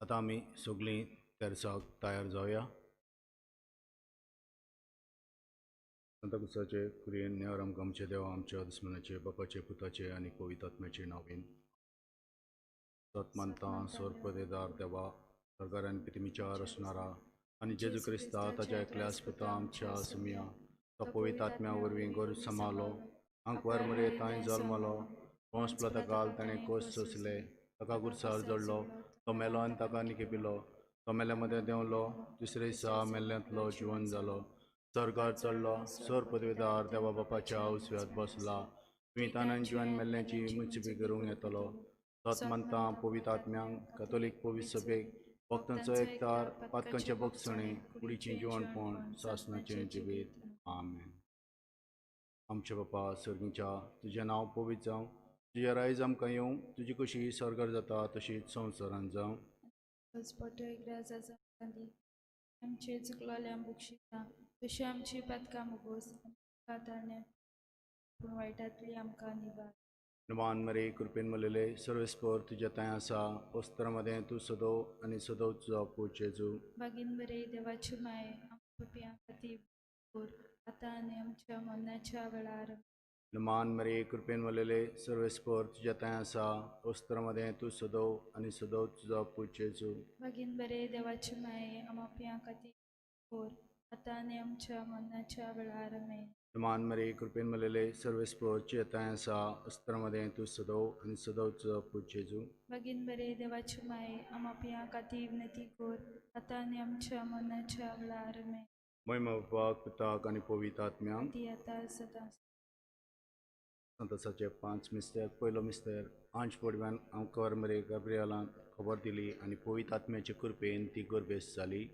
आतां आमी सगळीं तेर्साक तयार जावया. सांताक्रुजाचे कुरयेन नेवर आमकां आमचे देवा आमच्या दुस्मनाचे बापाचे पुताचे आनी पवित्र आत्म्याचे नांवान सत मानता सोरपदेदार देवा सरकार आनी पितिमीच्या रचणारा आनी जेजू क्रिस्ता ताच्या एकल्यास पुता आमच्या सुमया तो पवित्र आत्म्या वरवीं गरज समालो आंकवार मरे तांय जल्मलो पोंस प्लतकाल ताणें कोस सोंसले ताका गुरसार जडलो तो मेलो आनी ताका निकेपिलो तो मेल्या मदें देंवलो दुसरे दिसा मेल्ल्यांतलो जिवन जालो सरकार चडलो सर पदवेदार देवा बापाच्या उजव्यात बसला तुवें तानान जिवन मेल्ल्याची मुन्सिपी करूंक येतलो. सत मानता पवित्र आत्म्यांक कॅथोलीक पवित्र सभेक भक्तांचो एकतार पातकांचे बक्षणे कुडीचें जिवणपण सासणाचें जिवीत. आमेन. आमच्या बापा सर्गीच्या तुजें नांव पवित्र जावं, तुजें रायज आमकां येवं, तुजी कशी सर्गार जाता तशीच संवसारांत जावं. आमचे चुकलोल्या बक्षिता तशी आमची पातकां मुगोस पूण वायटांतली आमकां निवार. मान मरे कृपेन मलेले सर्वेस्पर तुज्या थंय आसा वस्त्रां मदें तूं सदो आनी सदो तुजो पूत जेजू. बागीन बरे देवाची माये आमच्या पापयां खातीर आतां आनी आमच्या मरणाच्या वेळार. मान मरे कृपेन मलेले सर्वेस्पर तुज्या थंय आसा वस्त्रां मदें तूं सदो आनी सदो तुजो पूत जेजू. बागीन बरे देवाची माये आमच्या पापयां खातीर आतां आनी आमच्या मरणाच्या वेळार. आमेन. मान मरे कृपेन मलेले सर्वेस्पर तुज्या थंय आसा वस्त्रां मदें तूं सदो आनी सदो तुजो पूत जेजू. बागीन बरे देवाची माये आमच्या पापयां खातीर विनंती कर आतां आनी आमच्या मरणाच्या वेळार. आमेन. महिमा बापाक पुताक आनी पवित्र आत्म्यांक ती आतां सदां. संतोसाचे 5 मिस्तेर. पयलो मिस्तेर आंज पडव्यान आंकवार मरे गाब्रियलान खबर दिली आनी पवित्र आत्म्याचे कृपेन ती गर्भेस्त जाली.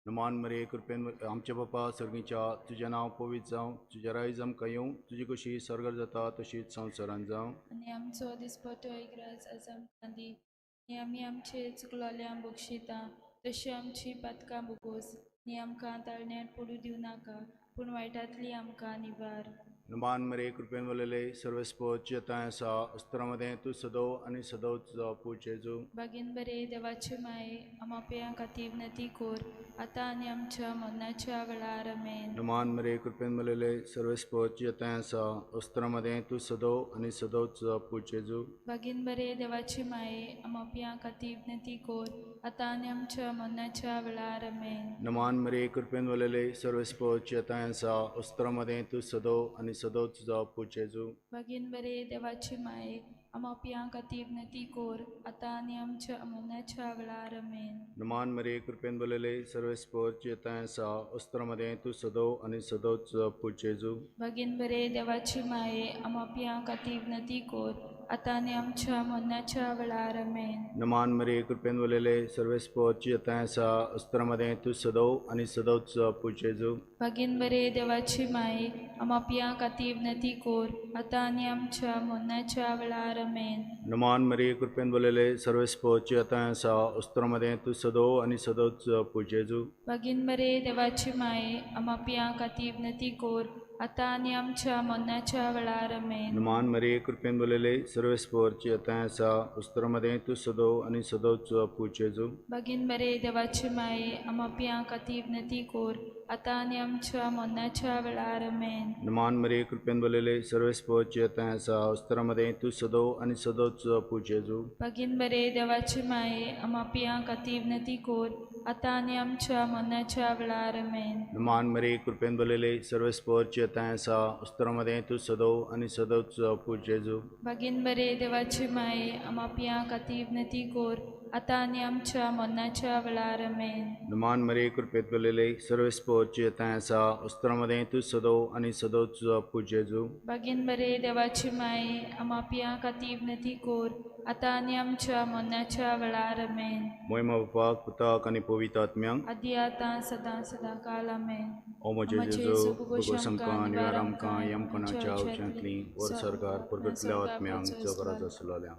मान मरे कृपेन आमच्या बापा सर्गीच्या तुजें नांव पवित्र जावं, तुजें रायज आमकां येवं, तुजी कशी सर्गार जाता तशीच संवसारांत जावं. आनी आमचो दिसपटो इग्राज आज आमकां दी आनी आमी आमचे चुकलोल्यांक बक्षिता तशी आमची पातकां बोगोस आनी आमकां ताळण्यार पडूं दिवं नाका पूण वायटांतली आमकां निवार. मान मरे कृपेन वलेले सर्वेस्पर तुज्या थंय आसा अस्त्रां मदें तूं सदो आनी सदो तुजो पूत जेजू. बागीन बरे देवाचे माये आमच्या पापयां खातीर विनंती कर आतां आनी आमच्या मरणाच्या वेळार. आमेन. मान मरे कृपेन वलेले सर्वेस्पर तुज्या थंय आसा अस्त्रां मदें तूं सदो आनी सदो तुजो पूत जेजू. बागीन बरे देवाचे माये आमच्या पापयां खातीर विनंती कर आतां आनी आमच्या मरणाच्या वेळार. आमेन. मान मरे कृपेन वलेले सर्वेस्पर तुज्या थंय आसा अस्त्रां मदें तूं सदो आनी सदो तुजो पूत जेजू. बागीन बरे देवाची माये आमच्या पापयां खातीर विनंती कर आतां आनी आमच्या मरणाच्या वेळार. आमेन. मान मरे कृपेन बलेले सर्वेस्पर तुज्या थंय आसा अस्त्रां मदें तूं सदो आनी सदो तुजो पूत जेजू. बागीन बरे देवाची माये आमच्या पापयां खातीर विनंती कर आतां आनी आमच्या मरणाच्या वेळार. आमेन. मान मरे कृपेन बलेले सर्वेस्पर तुज्या थंय आसा अस्त्रां मदें तूं सदो आनी सदो तुजो पूत जेजू. बागीन बरे देवाची माये आमच्या पापयां खातीर विनंती कर आतां आनी आमच्या मरणाच्या वेळार. आमेन. मान मरे कृपेन बलेले सर्वेस्पर तुज्या थंय आसा अस्त्रां मदें तूं सदो आनी सदो तुजो पूत जेजू. बागीन बरे देवाची माये आमच्या पापयां खातीर विनंती कर आतां आनी आमच्या मरणाच्या वेळार. आमेन. मान मरे कृपेन बलेले सर्वेस्पर तुज्या थंय आसा अस्त्रां मदें तूं सदो आनी सदो तुजो पूत जेजू. बागीन बरे देवाची माये आमच्या पापयां खातीर विनंती कर आतां आनी आमच्या मरणाच्या वेळार. आमेन. मान मरे कृपेन बलेले सर्वेस्पर तुज्या थंय आसा अस्त्रां मदें तूं सदो आनी सदो तुजो पूत जेजू. बागीन बरे देवाची माये आमच्या पापयां खातीर विनंती कर आतां आनी आमच्या मरणाच्या वेळार. आमेन. मान मरे कृपेन बलेले सर्वेस्पर तुज्या थंय आसा अस्त्रां मदें तूं सदो आनी सदो तुजो पूत जेजू. बागीन बरे देवाची माये आमच्या पापयां खातीर विनंती कर आतां आनी आमच्या मरणाच्या वेळार. आमेन. मान मरे कृपेत बलेले सर्वेस्पर तुज्या थंय आसा अस्त्रां मदें तूं सदो आनी सदो तुजो पूत जेजू. बागीन बरे देवाची माये आमच्या पापयां खातीर विनंती कर आतां आनी आमच्या मरणाच्या वेळार. आमेन. महिमा बापाक पुताक आनी पवित्र आत्म्यांक आदी आतां सदां सदां काल. आमेन. ओ म्हजे जेजू भोगोस आमकां निवार आमकां यमकणाच्या उच्यांतली वर सरकार परगटल्या आत्म्यांक जगराज आसलोल्या.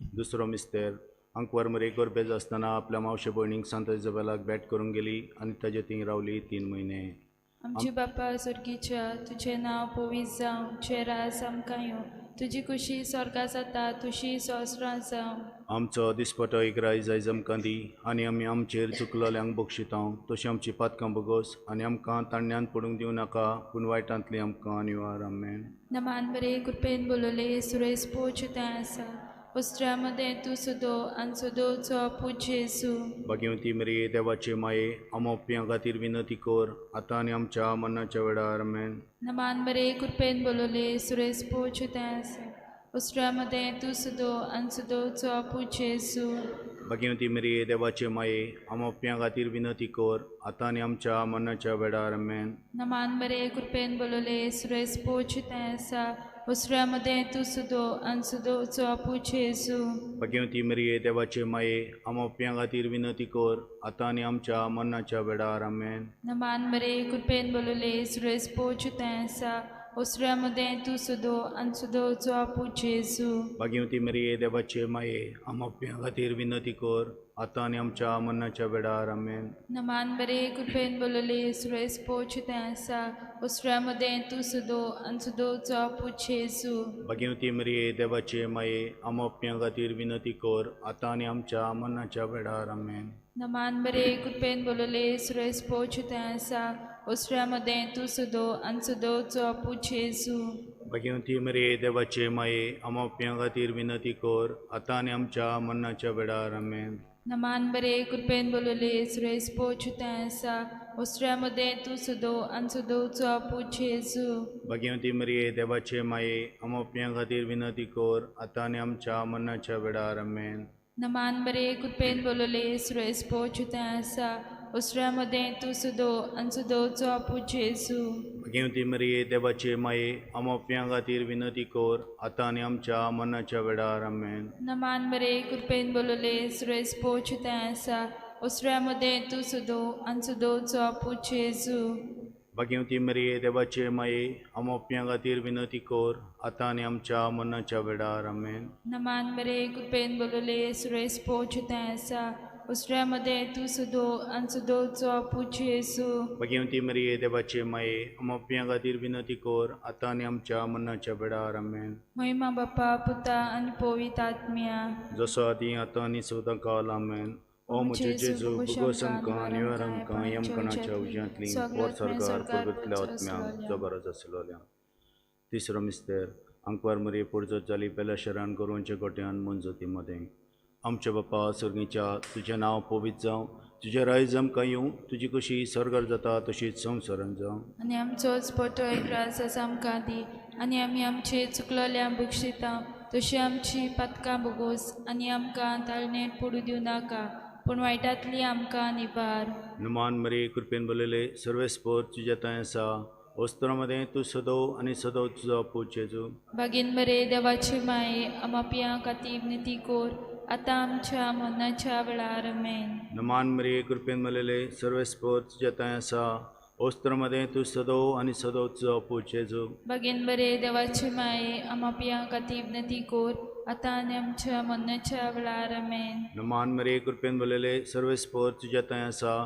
दुसरो मिस्तेर आंकवार मरे गर्भेज आसतना आपल्या मावशे भयणीक सांता इजाबेलाक भेट करूंक गेली आनी ताजे थंय रावली 3 म्हयने. आमची बापा स्वर्गीच्या तुजें नांव पवित्र जावं, तुजें राज आमकां येवं, तुजी कुशी स्वर्गा जाता तुशी संवसारांत जावं. आमचो दिसपटो इग्रायज आयज आमकां दी आनी आमी आमचेर चुकलोल्यांक बक्षिता तशी आमची पातकां बगोस आनी आमकां ताण्यांत पडूंक दिवं नाका पूण वायटांतली आमकां निवार. आमेन. नमान बरे कृपेन बोलवले सुरेश पोच थंय आसा उस्त्र्या मदें तूं सुदो आनी सुदोचो पूत जेजू. भाग्यवती मरिये देवाचे माये आमोप्यां खातीर विनंती कर आतां आनी आमच्या मरणाच्या वेळार. आमेन. नमान बरे कृपेन बोलवले सुरेश पोच थंय आसा उस्त्र्या मदें तूं सुदो आनी सुदोचो पूत जेजू. भाग्यवती मरिये देवाचे माये आमोप्यां खातीर विनंती कर आतां आनी आमच्या मरणाच्या वेळार. आमेन. नमान बरे कृपेन बोलवले सुरेश पोच थंय आसा उस्त्र्या मदें तूं सुदो आनी सुदोचो पूत जेजू. भाग्यवती मरिये देवाचे माये आमोप्यां खातीर विनंती कर आतां आनी आमच्या मरणाच्या वेळार. आमेन. नमान बरे कृपेन बोलवले सुरेश पोच थंय आसा उस्त्र्या मदें तूं सुदो आनी सुदोचो पूत जेजू. भाग्यवती मरिये देवाचे माये आमोप्यां खातीर विनंती कर आतां आनी आमच्या मरणाच्या वेळार. आमेन. नमान बरे कृपेन बोलवले सुरेश पोच थंय आसा उस्त्र्या मदें तूं सुदो आनी सुदोचो पूत जेजू. भाग्यवती मरिये देवाचे माये आमोप्यां खातीर विनंती कर आतां आनी आमच्या मरणाच्या वेळार. आमेन. नमान बरे कृपेन बोलवले सुरेश पोच थंय आसा उस्त्र्या मदें तूं सुदो आनी सुदोचो पूत जेजू. भाग्यवती मरिये देवाचे माये आमोप्यां खातीर विनंती कर आतां आनी आमच्या मरणाच्या वेळार. आमेन. नमान बरे कृपेन बोलवले सुरेश पोच थंय आसा उस्त्र्या मदें तूं सुदो आनी सुदोचो पूत जेजू. भाग्यवती मरिये देवाचे माये आमोप्यां खातीर विनंती कर आतां आनी आमच्या मरणाच्या वेळार. आमेन. नमान बरे कृपेन बोलवले सुरेश पोच थंय आसा उस्त्र्या मदें तूं सुदो आनी सुदोचो पूत जेजू. भाग्यवती मरिये देवाचे माये आमोप्यां खातीर विनंती कर आतां आनी आमच्या मरणाच्या वेळार. आमेन. नमान बरे कृपेन बोलवले सुरेश पोच थंय आसा उस्त्र्या मदें तूं सुदो आनी सुदोचो पूत जेजू. भाग्यवती मरिये देवाचे माये आमोप्यां खातीर विनंती कर आतां आनी आमच्या मरणाच्या वेळार. आमेन. नमान बरे कृपेन बोलवले सुरेश पोच थंय आसा उस्त्र्या मदें तूं सुदो आनी सुदोचो पूत जेजू. भाग्यवती मरिये देवाचे माये आमोप्यां खातीर विनंती कर आतां आनी आमच्या मरणाच्या वेळार. आमेन. महिमा बापा पुता आनी पवित्र आत्म्या जसो आदी आतां आनी सदां काल. आमेन. ओ म्हजे जेजू भुगोस आमकां निवार आमकां यमकणाच्या उज्यांतली पोर सरकार प्रगतल्या आत्म्यांक जो गरज आसलोल्या. तिसरो मिस्तेर आंकवार मरिये पुरजोत जाली पेल्या शरण गोरवांच्या गोट्यान मनजोती मदें. आमच्या बापा सर्गीच्या तुजें नांव पवित्र जावं, तुजें रायज आमकां येवं, तुजी कशी सर्गार जाता तशीच संवसारांत जावं. आनी आमचोच पोटो एक रास आमकां दी आनी आमी आमचे चुकलोल्या बक्षिता तशी आमची पातकां बोगोस आनी आमकां ताळणेंत पडूं दिवं नाका पूण वायटांतली आमकां निवार. नुमान मरिये कृपेन बोलयले सर्वेस्पर तुज्या थंय आसा वस्त्रां मदें तूं सदो आनी सदो तुजो पूत जेजू. बागीन बरे देवाची माये आमापियां खातीर विनंती कर आतां आमच्या मरणाच्या वेळार. आमेन. नमान मरिये कृपेन मलेले सर्वेस्पर तुज्या थंय आसा वस्त्रां मदें तूं सदो आनी सदो तुजो पूत जेजू. बागीन बरे देवाची माये आमापियां खातीर विनंती कर आतां आनी आमच्या मरणाच्या वेळार. आमेन. नमान मरिये कृपेन भरलेले सर्वेस्पर तुज्या थंय आसा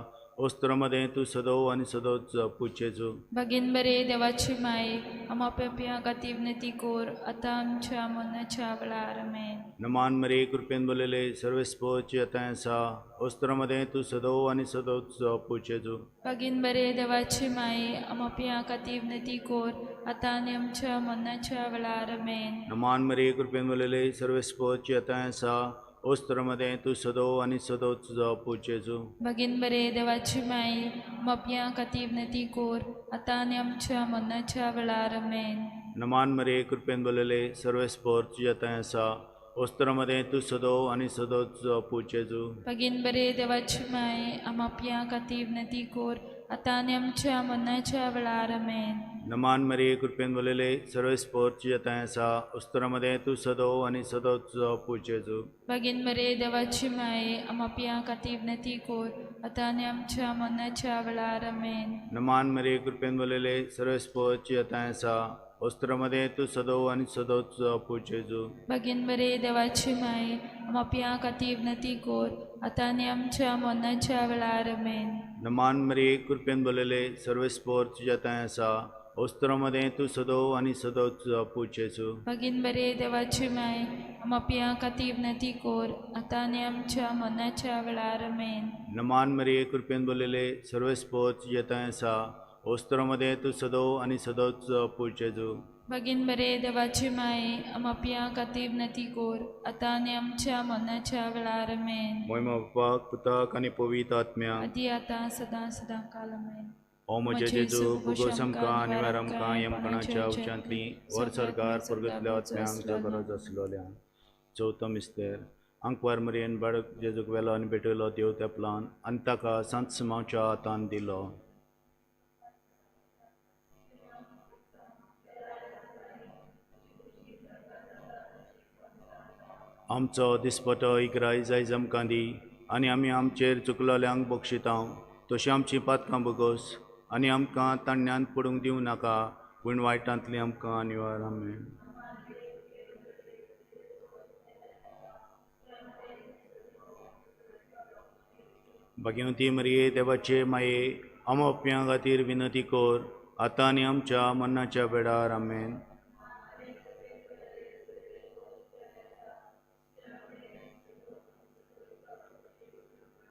वस्त्रां मदें तूं सदो आनी सदो तुजो पूत जेजू. बागीन बरे देवाची माये आमापियां खातीर विनंती कर आतां आमच्या मरणाच्या वेळार. आमेन. नमान मरिये कृपेन भरलेले सर्वेस्पर तुज्या थंय आसा वस्त्रां मदें तूं सदो आनी सदो तुजो पूत जेजू. बागीन बरे देवाची माये आमापियां खातीर विनंती कर आतां आनी आमच्या मरणाच्या वेळार. आमेन. नमान मरिये कृपेन भरलेले सर्वेस्पर तुज्या थंय आसा वस्त्रां मदें तूं सदो आनी सदो तुजो पूत जेजू. बागीन बरे देवाची माये आमापियां खातीर विनंती कर आतां आनी आमच्या मरणाच्या वेळार. आमेन. नमान मरिये कृपेन भरलेले सर्वेस्पर तुज्या थंय आसा वस्त्रां मदें तूं सदो आनी सदो तुजो पूत जेजू. बागीन बरे देवाची माये आमापियां खातीर विनंती कर आतां आनी आमच्या मरणाच्या वेळार. आमेन. नमान मरिये कृपेन भरलेले सर्वेस्पर तुज्या थंय आसा वस्त्रां मदें तूं सदो आनी सदो तुजो पूत जेजू. बागीन बरे देवाची माये आमापियां खातीर विनंती कर आतां आनी आमच्या मरणाच्या वेळार. आमेन. नमान मरिये कृपेन भरलेले सर्वेस्पर तुज्या थंय आसा वस्त्रां मदें तूं सदो आनी सदो तुजो पूत जेजू. बागीन बरे देवाची माये आमापियां खातीर विनंती कर आतां आनी आमच्या मरणाच्या वेळार. आमेन. नमान मरिये कृपेन भरलेले सर्वेस्पर तुज्या थंय आसा ओस्त्रो मदें तूं सदो आनी सदो तुजो पूत जेजू। भगीन बरे देवाची माय आमा पियां खातीर विनंती कोर आतां आनी आमच्या मरणाच्या वेळार आमेन। नमान मरिये कृपेन बोलिले सर्वेस्पोत तुजें थंय आसा, ओस्त्रो मदें तूं सदो आनी सदो तुजो पूत जेजू। भगीन बरे देवाची माय आमा पियां खातीर विनंती कोर आतां आनी आमच्या मरणाच्या वेळार आमेन। मोहिमा बापाक पुताक आनी पवित्र आत्म्याक आदी आतां सदां सदां काल आमेन। ओ म्हजे जेजू भुगोस आमकां आनी वार आमकां यमकणाच्या उच्चांतली वर सरकार परगतल्या आत्म्यांक जो गरज आसलोल्या। चवथो मिस्तेर आंकवार मरियेन बाळक जेजूक वेलो आनी भेटयलो देव तेपलान आनी ताका सांत सिमांवच्या हातान दिलो। आमचो दिसपटो इग्राय जायज आमकां दी आनी आमी आमचेर चुकलोल्यांक बक्षिता तशी आमची पातकां भोगोस आनी आमकां ताण्यांत पडूंक दिवं नाका पूण वायटांतली आमकां निवार आमेन। भाग्यवती मरिये देवाचे माये आमा पियां खातीर विनंती कर आतां आनी आमच्या मरणाच्या वेळार आमेन।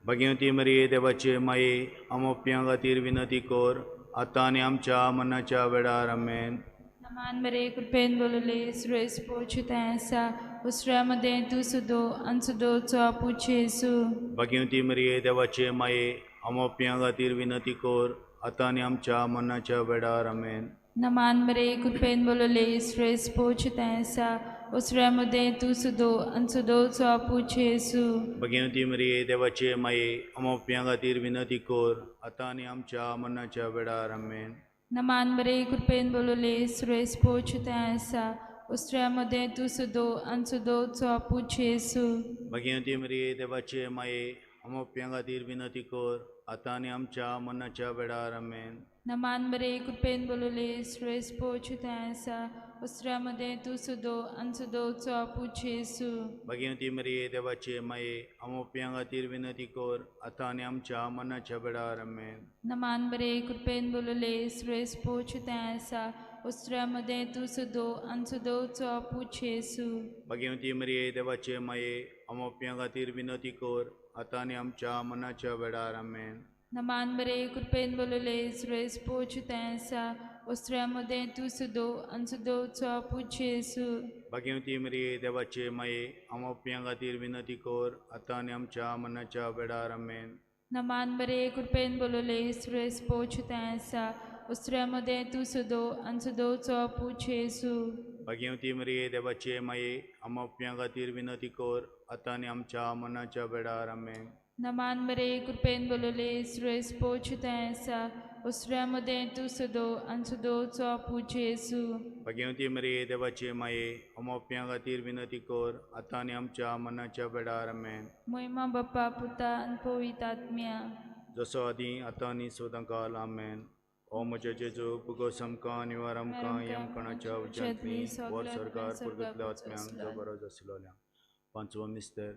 भाग्यवती मरिये देवाचे माये आमा पियां खातीर विनंती कर आतां आनी आमच्या मरणाच्या वेळार आमेन। नमान बरे कृपेन बोलले सुरेश पोचुतां आसा उसऱ्या मदें तूं सुदो आनी सुदोचो आपू जेजू। भाग्यवती मरिये देवाचे माये आमा पियां खातीर विनंती कर आतां आनी आमच्या मरणाच्या वेळार आमेन। नमान बरे कृपेन बोलले सुरेश पोचुतां आसा उसऱ्या मदें तूं सुदो आनी सुदोचो आपू जेजू। भाग्यवती मरिये देवाचे माये आमा पियां खातीर विनंती कर आतां आनी आमच्या मरणाच्या वेळार आमेन। नमान बरे कृपेन बोलले सुरेश पोचुतां आसा उसऱ्या मदें तूं सुदो आनी सुदोचो आपू जेजू। भाग्यवती मरिये देवाचे माये आमा पियां खातीर विनंती कर आतां आनी आमच्या मरणाच्या वेळार आमेन। नमान बरे कृपेन बोलले सुरेश पोचुतां आसा उसऱ्या मदें तूं सुदो आनी सुदोचो आपू जेजू। भाग्यवती मरिये देवाचे माये आमा पियां खातीर विनंती कर आतां आनी आमच्या मरणाच्या वेळार आमेन। नमान बरे कृपेन बोलले सुरेश पोचुतां आसा उसऱ्या मदें तूं सुदो आनी सुदोचो आपू जेजू। भाग्यवती मरिये देवाचे माये आमा पियां खातीर विनंती कर आतां आनी आमच्या मरणाच्या वेळार आमेन। नमान बरे कृपेन बोलले सुरेश पोचुतां आसा उसऱ्या मदें तूं सुदो आनी सुदोचो आपू जेजू। भाग्यवती मरिये देवाचे माये आमा पियां खातीर विनंती कर आतां आनी आमच्या मरणाच्या वेळार आमेन। नमान बरे कृपेन बोलले सुरेश पोचुतां आसा उसऱ्या मदें तूं सुदो आनी सुदोचो आपू जेजू। भाग्यवती मरिये देवाचे माये आमा पियां खातीर विनंती कर आतां आनी आमच्या मरणाच्या वेळार आमेन। नमान बरे कृपेन बोलले सुरेश पोचुतां आसा उसऱ्या मदें तूं सुदो आनी सुदोचो आपू जेजू। भाग्यवती मरिये देवाचे माये आमा पियां खातीर विनंती कर आतां आनी आमच्या मरणाच्या वेळार आमेन। मोहिमा बाप्पा पुता आनी पवित्र आत्म्या जसो आदी आतां आनी सदां काल आमेन। ओ म्हजे जेजू भुगोस आमकां निवार आमकां यमकणाच्या उज्यांतली वर सरकार पुरगतल्या आत्म्यांक जो गरज आसलोल्या। पांचवो मिस्तेर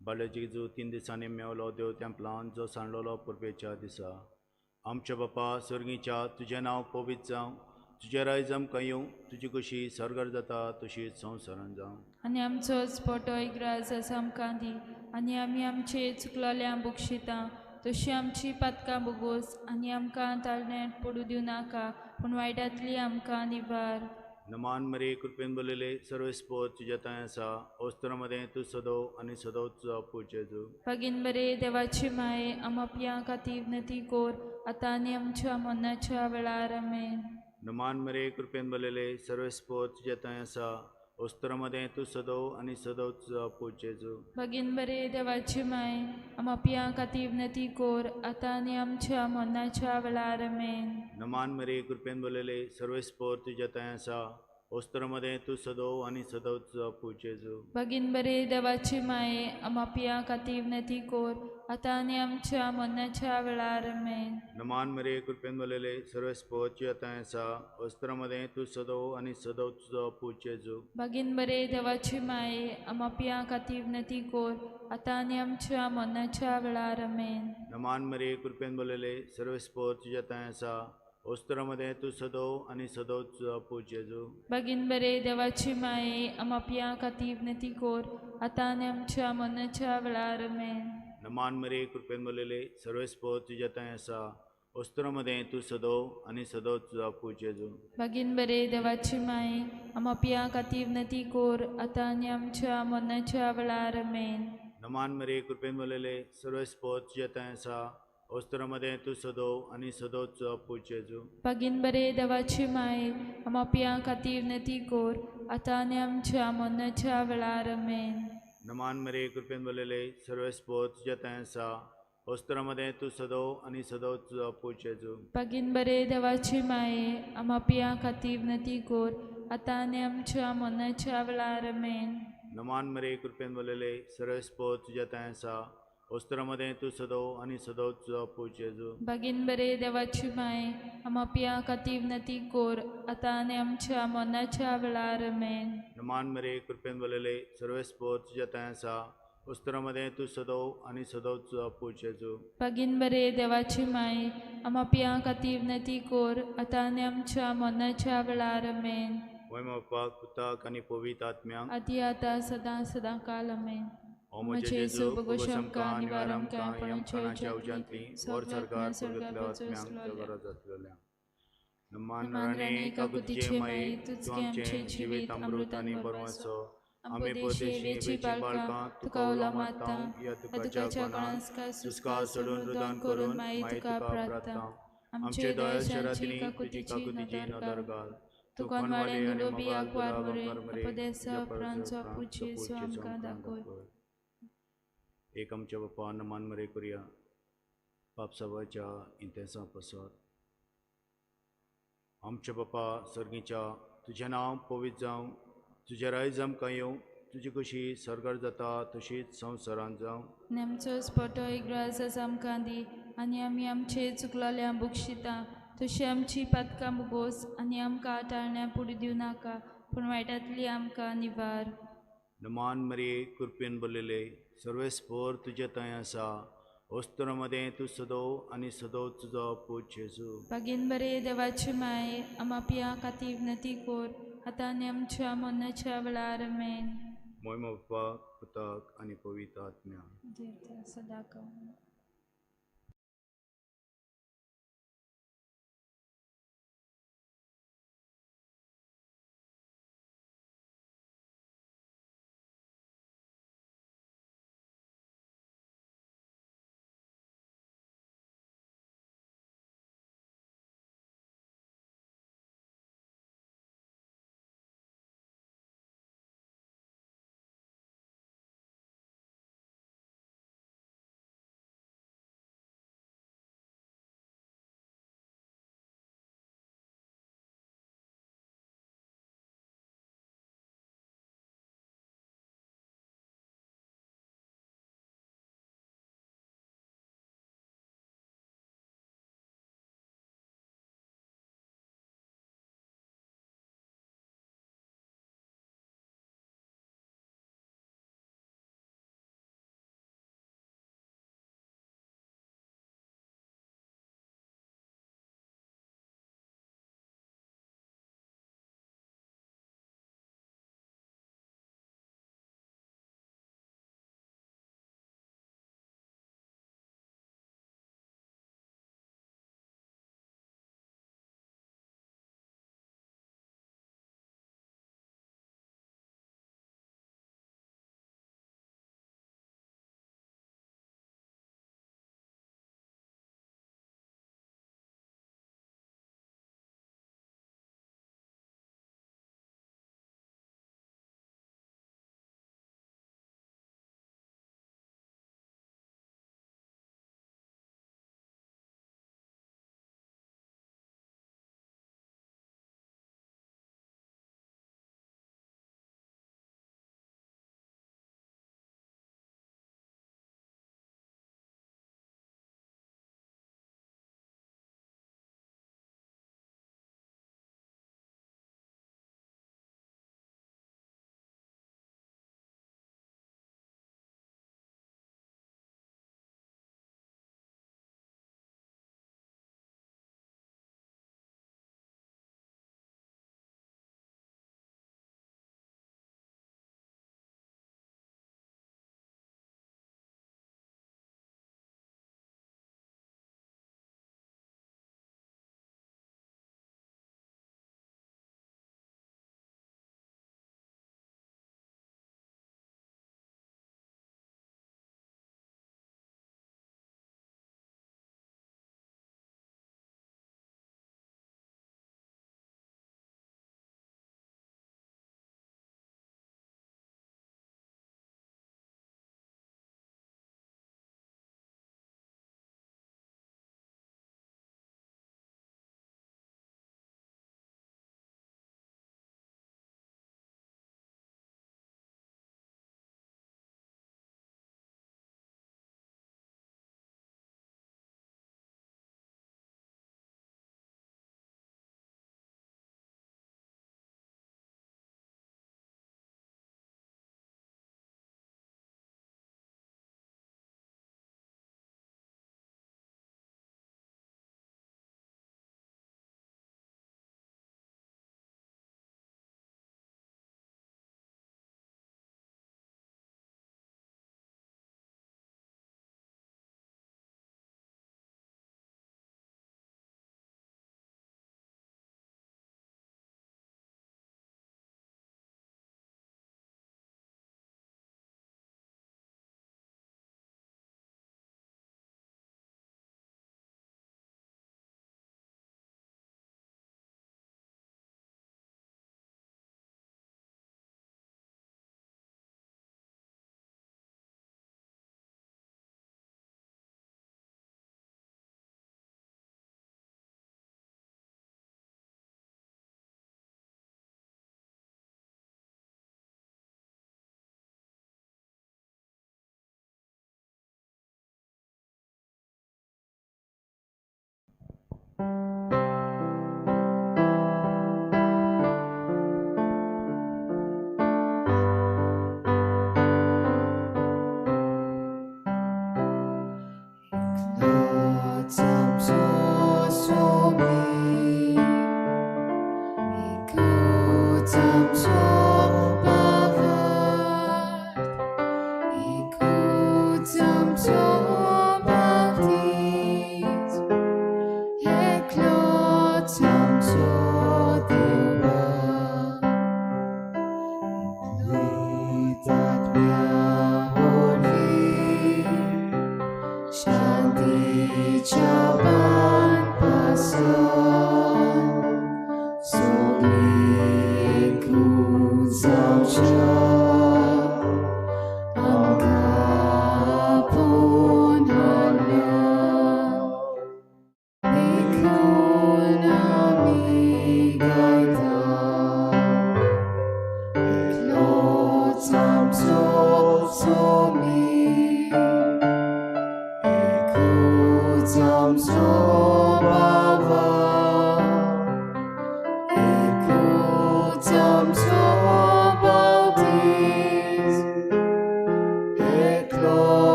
बाले जेजू 3 दिसांनी मेवलो देव तेंपलान जो सांडलोलो पुर्वेच्या दिसा। आमच्या बापा स्वर्गीच्या तुजें नांव पवित्र जावं, तुजें रायज आमकां येवं, तुजी कशी सर्गार जाता तशी संवसारान जावं। आनी आमचो स्पोटो इग्राज आसा आमकां दी आनी आमी आमचे चुकलोल्यांक बक्षिता तशी आमची पातकां भोगोस आनी आमकां ताळण्यांत पडूं दिवं नाका पूण वायटांतली आमकां निवार। नमान मरिये कृपेन बोलिले सर्वेस्पोत तुज्या थंय आसा, ओस्त्रो मदें तूं सदो आनी सदो तुजो पूत जेजू। भगीन बरे देवाची माये आमा पियां खातीर विनंती कोर आतां आनी आमच्या मरणाच्या वेळार आमेन। नमान मरिये कृपेन बोलिले सर्वेस्पोत तुज्या थंय आसा, ओस्त्रो मदें तूं सदो आनी सदो तुजो पूत जेजू। भगीन बरे देवाची माये आमा पियां खातीर विनंती कोर आतां आनी आमच्या मरणाच्या वेळार आमेन। नमान मरिये कृपेन बोलिले सर्वेस्पोत तुज्या थंय आसा, ओस्त्रो मदें तूं सदो आनी सदो तुजो पूत जेजू। भगीन बरे देवाची माये आमा पियां खातीर विनंती कोर आतां आनी आमच्या मरणाच्या वेळार आमेन। नमान मरिये कृपेन बोलिले सर्वेस्पोत तुज्या थंय आसा, ओस्त्रो मदें तूं सदो आनी सदो तुजो पूत जेजू। भगीन बरे देवाची माये आमा पियां खातीर विनंती कोर आतां आनी आमच्या मरणाच्या वेळार आमेन। नमान मरिये कृपेन बोलिले सर्वेस्पोत तुज्या थंय आसा, ओस्तरा तूं सदो आनी सदोच तुजो पूत जेजू। बागीन बरे देवाची माये आमा खातीर विनंती कोर आतां आनी आमच्या मरणाच्या वेळार आमेन। नमान मरे कृपेन भरलेले सर्वेस्पर तुज्या थंय आसा, ओस्तरा तूं सदो आनी सदोच तुजो पूत जेजू। बागीन बरे देवाची माये आमा खातीर विनंती कोर आतां आनी आमच्या मरणाच्या वेळार आमेन। नमान मरे कृपेन भरलेले सर्वेस्पर तुज्या थंय आसा, ओस्तरा तूं सदो आनी सदोच तुजो पूत जेजू। बागीन बरे देवाची माये आमा खातीर विनंती कोर आतां आनी आमच्या मरणाच्या वेळार आमेन। नमान मरे कृपेन भरलेले सर्वेस्पर तुज्या थंय आसा, ओस्तरा तूं सदो आनी सदोच तुजो पूत जेजू। बागीन बरे देवाची माये आमा खातीर विनंती कोर आतां आनी आमच्या मरणाच्या वेळार आमेन। नमान मरे कृपेन भरलेले सर्वेस्पर तुज्या थंय आसा, ओस्तरा तूं सदो आनी सदोच तुजो पूत जेजू। बागीन बरे देवाची माये आमा खातीर विनंती कोर आतां आनी आमच्या मरणाच्या वेळार आमेन। नमान मरे कृपेन भरलेले सर्वेस्पर तुज्या थंय आसा, ओस्तरा तूं सदो आनी सदोच तुजो पूत जेजू। बागीन बरे देवाची माये आमा खातीर विनंती कोर आतां आनी आमच्या मरणाच्या वेळार आमेन। वय बापाक पुताक आनी पवित्र आत्म्याक आदी आतां सदां सदां काल आमेन। ओ म्हजे जेजू भोगोश आमकां निवार आमकां यमकणाच्या उज्यांतली वर सरकार स्वर्गांतल्या आत्म्यांक जगरा जातलेल्या। नमान राणी काकुतीचे माये तूं आमचें जिवीत अमृत आनी बरवाचो, आमी परदेशी वेची बाळकां तुका उलो मारता, ह्या तुकाच्या कोणाक सुस्कार सोडून रुदान करून माई तुका प्रार्थना। आमचे दयाळ शरादिनी तुजी काकुतीची नदर घाल, तूं कोनवाले आनी मोगाल दुरा वापर मरे तुज्या परस आमकां दाखय। एक आमच्या बापा नमान मरे करुया पाप सभाच्या इंतेसां पसत। आमच्या बापा सर्गीच्या तुजें नांव पवित्र जावं, तुजें रायज आमकां येवं, तुजी कशी सर्गार जाता तशीच संवसारांत जावं। आमचो स्पोटो एक ग्रास आमकां दी आनी आमी आमचे चुकलोल्या बक्षिता तशी आमची पातकां बोगोस आनी आमकां टाळण्या पुडी दिवं नाका पूण वायटांतली आमकां निवार। नमान मरे कृपेन भरलेले सर्वेस्पर तुजे थंय आसा, ओस्तरा तूं सदो आनी सदो तुजो पूत जेजू। बागीन बरे देवाची माये आमा खातीर विनंती कोर आतां आनी आमच्या मरणाच्या वेळार आमेन। मोय बापाक पुताक आनी पवित्र आत्म्याक सदां काल।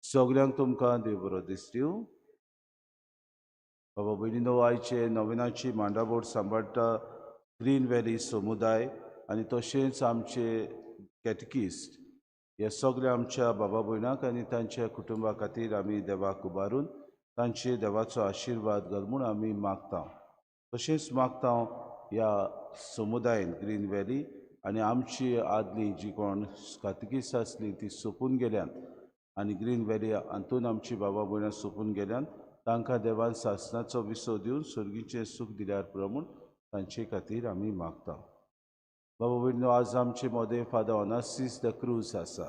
सगळ्यांक तुमकां देव बरो दिसता. बाबा भयणीनो, आयचे नविनाची मांडाबोट सांबाळटा ग्रीन व्हॅली समुदाय आनी तशेंच आमचे कॅटकिस्ट हे सगळे आमच्या बाबा भयणांक आनी तांच्या कुटुंबा खातीर आमी देवाक उबारून तांचे देवाचो आशिर्वाद घाल म्हूण आमी मागता. तशेंच मागता ह्या समुदायन ग्रीन व्हॅली आनी आमची आदली जी कोण कातकीस आसली ती सोंपून गेल्यात आनी ग्रीन व्हॅली हातून आमची बाबा भयणां सोंपून गेल्यान तांकां देवान सासणाचो विसव दिवन सर्गीचें सूख दिल्यार पुरो म्हूण तांचे खातीर आमी मागता. बाबा भयणीनो, आज आमचे मदें फादर ओनासीस the cruise आसा,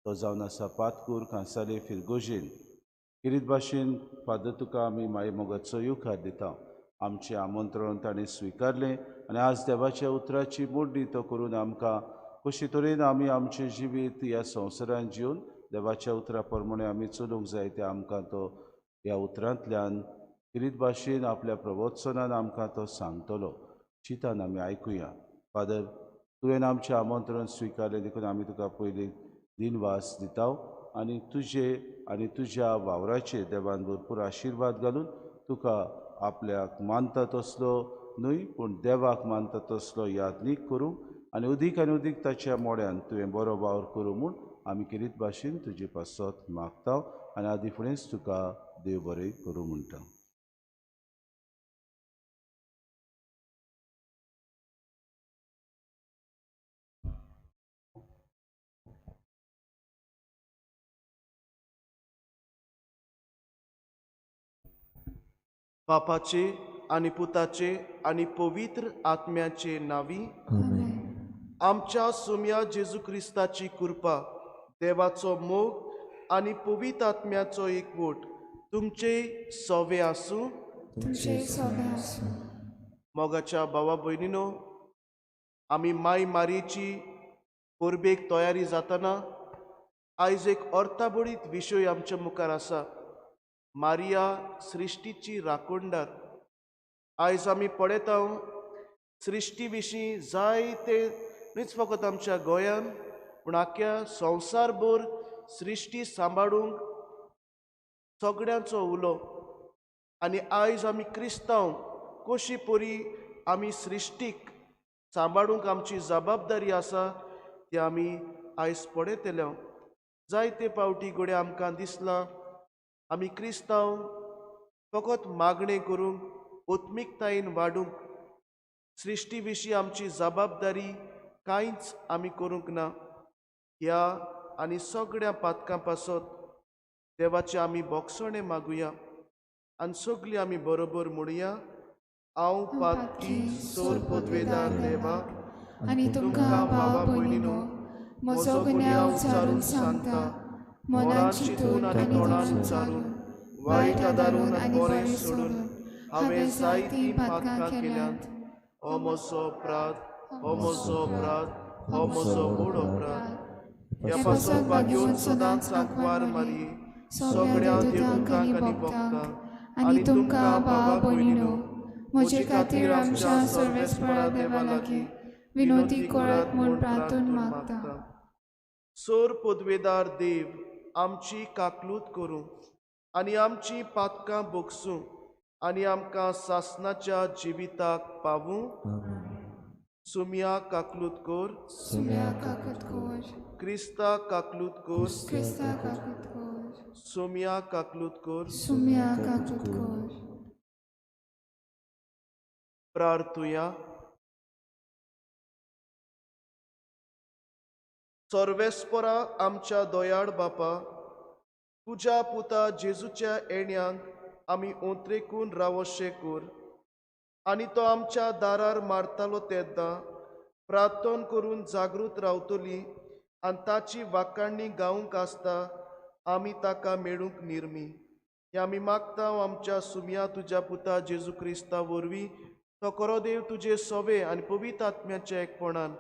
तो जावन आसा पातकूर कांसाले फिरगोजेन. किरीत भाशेन फादर तुका आमी माई मोगाचो येवकार दिता. आमचें आमंत्रण ताणें स्विकारलें आनी आज देवाच्या उतराची मोडणी तो करून आमकां कशे तरेन आमी आमचें जिवीत ह्या संवसारांत जिवन देवाच्या उतरा प्रमाणे आमी चलूंक जाय तें आमकां तो ह्या उतरांतल्यान किरीत भाशेन आपल्या प्रवचनान आमकां तो सांगतलो. चिंतान आमी आयकुया. फादर, तुवें आमचें आमंत्रण स्विकारलें देखून आमी तुका पयलीं दिनवास दिता आनी तुजे आनी तुज्या वावराचेर देवान भरपूर आशिर्वाद घालून तुका आपल्याक मानता तसलो न्हय पूण देवाक मानता तसलो यादनीक करूंक आनी अदीक ताच्या मोड्यान तुवें बरो वावर करूं म्हूण आमी किरीत भाशेन तुजे पासत मागता आनी आदी फुडेंच तुका देव बरें करूं म्हणटा. बापाचे आनी पुताचे आनी पवित्र आत्म्याचे नावी आमच्या सुम्या जेजू क्रिस्ताची कृपा, देवाचो मोग आनी पवित्र आत्म्याचो एकवट तुमचे सवे आसूं. मोगाच्या भावा भयणीनो, आमी माय मारयेची परबेक तयारी जातना आयज एक अर्थाबळीत विशय आमच्या मुखार आसा. मारिया सृश्टीची राखणदार. आयज आमी पळयता सृश्टी विशीं जायते न्हीच फकत आमच्या गोंयान पूण आख्या संवसारभर सृश्टी सांबाळूंक सगळ्यांचो उलो. आनी आयज आमी क्रिस्तांव कशी परी आमी सृश्टीक सांबाळूंक आमची जबाबदारी आसा ती आमी आयज पळयतले. जायते पावटी घडये आमकां दिसलां आमी क्रिस्तांव फकत मागणें करूंक, आत्मिकतायेन वाडूंक, सृश्टी विशीं आमची जबाबदारी कांयच आमी करूंक ना. ह्या आनी सगळ्या पातकां पासत देवाचें आमी बोगसणें मागुया आनी सगळीं आमी बरोबर म्हणुया, हांव पातकी सोर पदवेदार देवा आनी तुमकां भावा भयणीनो म्हजो गुन्यांव उच्चारून सांगता, मनान चिंतून आनी तोंडान उच्चारून, वायट आदारून आनी बरें सोडून हांवें जायतीं पातकां केल्यांत. हो म्हजो अपराध, हो म्हजो अपराध, हो म्हजो व्हड अपराध. ह्या पासत भाग्योन सदांच आंकवार मारये, सगळ्या देवदूतांक आनी भक्तांक आनी तुमकां भावा भयणीनो म्हजे खातीर आमच्या सर्वेस्परा देवा लागीं विनोदी करात म्हूण प्रार्थून मागता. सोर पदवेदार देव आमची काकलूत करूं आनी आमची पातकां बोगसूं आनी आमकां सासनाच्या जिविताक पावूं. सुम्या काकलूत कर, सुम्या काकूत कर, क्रिस्ता काकलूत कर, क्रिस्ता काकूत कर, सुम्या काकलूत कर, सुम्या काकूत कर. प्रार्थुया. सर्वेस्परा आमच्या दयाळ बापा, तुज्या पुता जेजूच्या येण्यांक आमी ओंत्रेकून रावशे कर आनी तो आमच्या दारार मारतालो तेन्ना प्रार्थन करून जागृत रावतली आनी ताची वाकाणणी गावंक आसता आमी ताका मेळूंक निर्मी. हे आमी मागता आमच्या सुम्या तुज्या पुता जेजू क्रिस्ता वरवीं, तो खरो देव तुजे सवे आनी पवित्र आत्म्याच्या एकपणान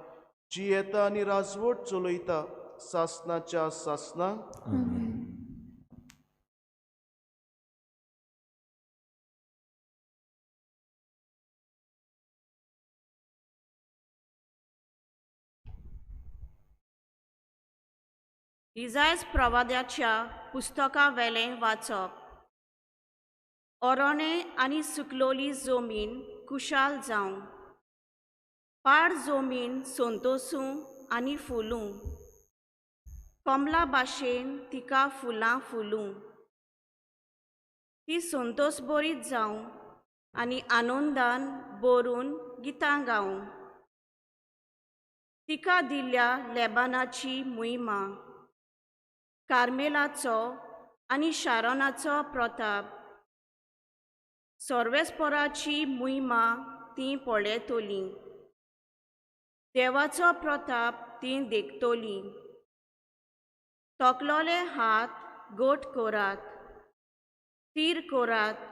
जी येता आनी राजवट चलयता सासनाच्या सासना. इजायज प्रवाद्याच्या पुस्तका वेलें वाचप. ओरोणे आनी सुकलोली जमीन कुशाल जावं, पाड जमीन संतोसूं आनी फुलूं, कमला भाशेन तिका फुलां फुलूं, ती संतोस बरीत जावं आनी आनंदान बरून गितां गावं. तिका दिल्ल्या लेबानाची मुयमा, कार्मेलाचो आनी शारोनाचो प्रताप, सर्वेस्पराची मुयमा ती पळयतली, देवाचो प्रताप ती देखतली. तकलोले हात गोट करात, तीर करात,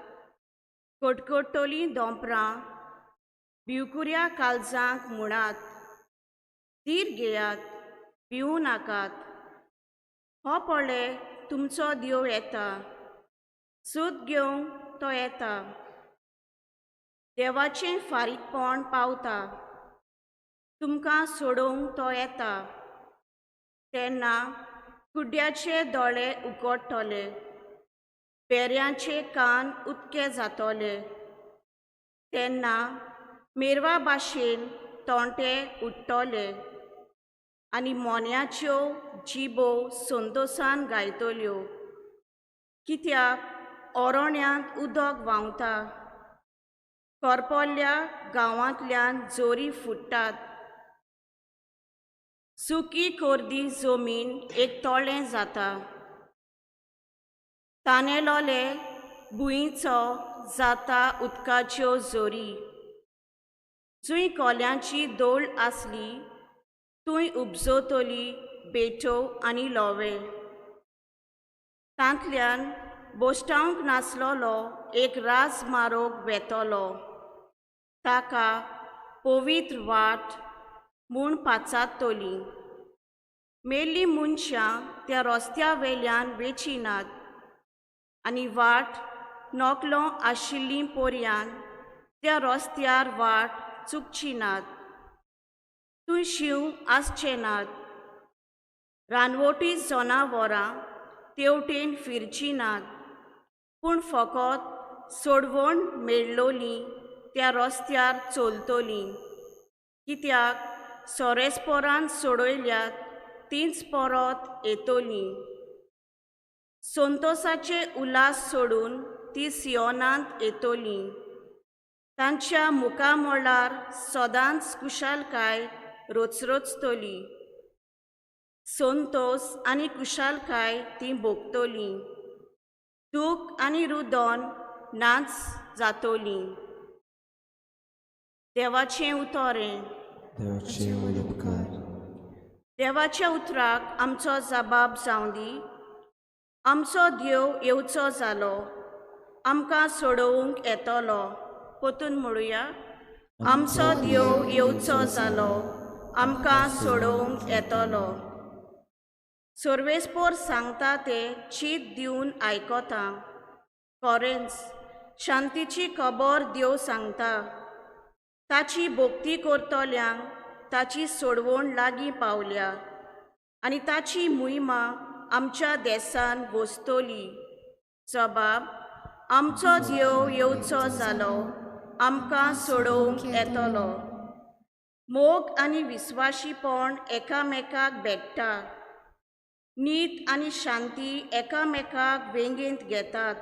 कटकटली दोंपरां भिवकुऱ्या काळजांक म्हणात, धीर घेयात, भिवू नाकात, हो पळय तुमचो देव येता, सूत घेवंक तो येता, देवाचें फारीकपण पावता, तुमकां सोडोवंक तो येता. तेन्ना कुड्ड्याचे दोळे उगडटले, पेऱ्यांचे कान उदके जातले, तेन्ना मेरवा भाशेन तोंटे उडटले आनी मोन्याच्यो जिबो संतोसान गायतल्यो. कित्याक ओरोण्यांत उदक व्हांवता, करपल्ल्या गांवांतल्यान जोरी फुट्टात, सुकी कोर्दी जमीन एक तळें जाता, तानेलोले भुंयचो जाता उदकाच्यो जोरी. जंय कोल्यांची दोळ आसली थंय उपजतली बेटो आनी लोवे, तांतल्यान बोस्टावंक नासलोलो एक राजमारोग वेतलो, ताका पवित्र वाट म्हूण पाचारतली. मेल्लीं मनशां त्या रस्त्या वेल्यान वेचिनात आनी वाट नकलो आशिल्ली पर्यान त्या रस्त्यार वाट चुकची नात. थंय शींव आसचे नात, रानवटी जनावरां तेवटेन फिरची नात, पूण फकत सोडवण मेळलोली त्या रस्त्यार चलतली. कित्याक सोरेस्पोरान सोडयल्यात तींच परत येतली. संतोसाचे उल्हास सोडून ती सियोनांत येतली, तांच्या मुखामळार सदांच कुशालकाय रोचरोचतली, संतोस आनी कुशालकाय ती भोगतली, दूख आनी रुदन नाच जातली. देवाचें उतरें. देवाच्या उतराक आमचो जबाब जावं दी. आमचो देव येवचो जालो, आमकां सोडोवंक येतलो. परतून म्हणुया, आमचो देव येवचो जालो, आमकां सोडोवंक येतलो. सर्वेस्पोर सांगता ते चीत दिवन आयकता। खरेंच शांतीची खबर देव सांगता। ताची भक्ती करतल्यांक ताची सोडवण लागीं पावल्या आनी ताची मोहिमा आमच्या देसान वसतली। जबाब आमचो देव येवचो जालो, आमकां सोडोवंक येतलो। मोग आनी विस्वाशीपण एकामेकाक भेट्टा। नीत आनी शांती एकामेकाक वेंगेंत घेतात।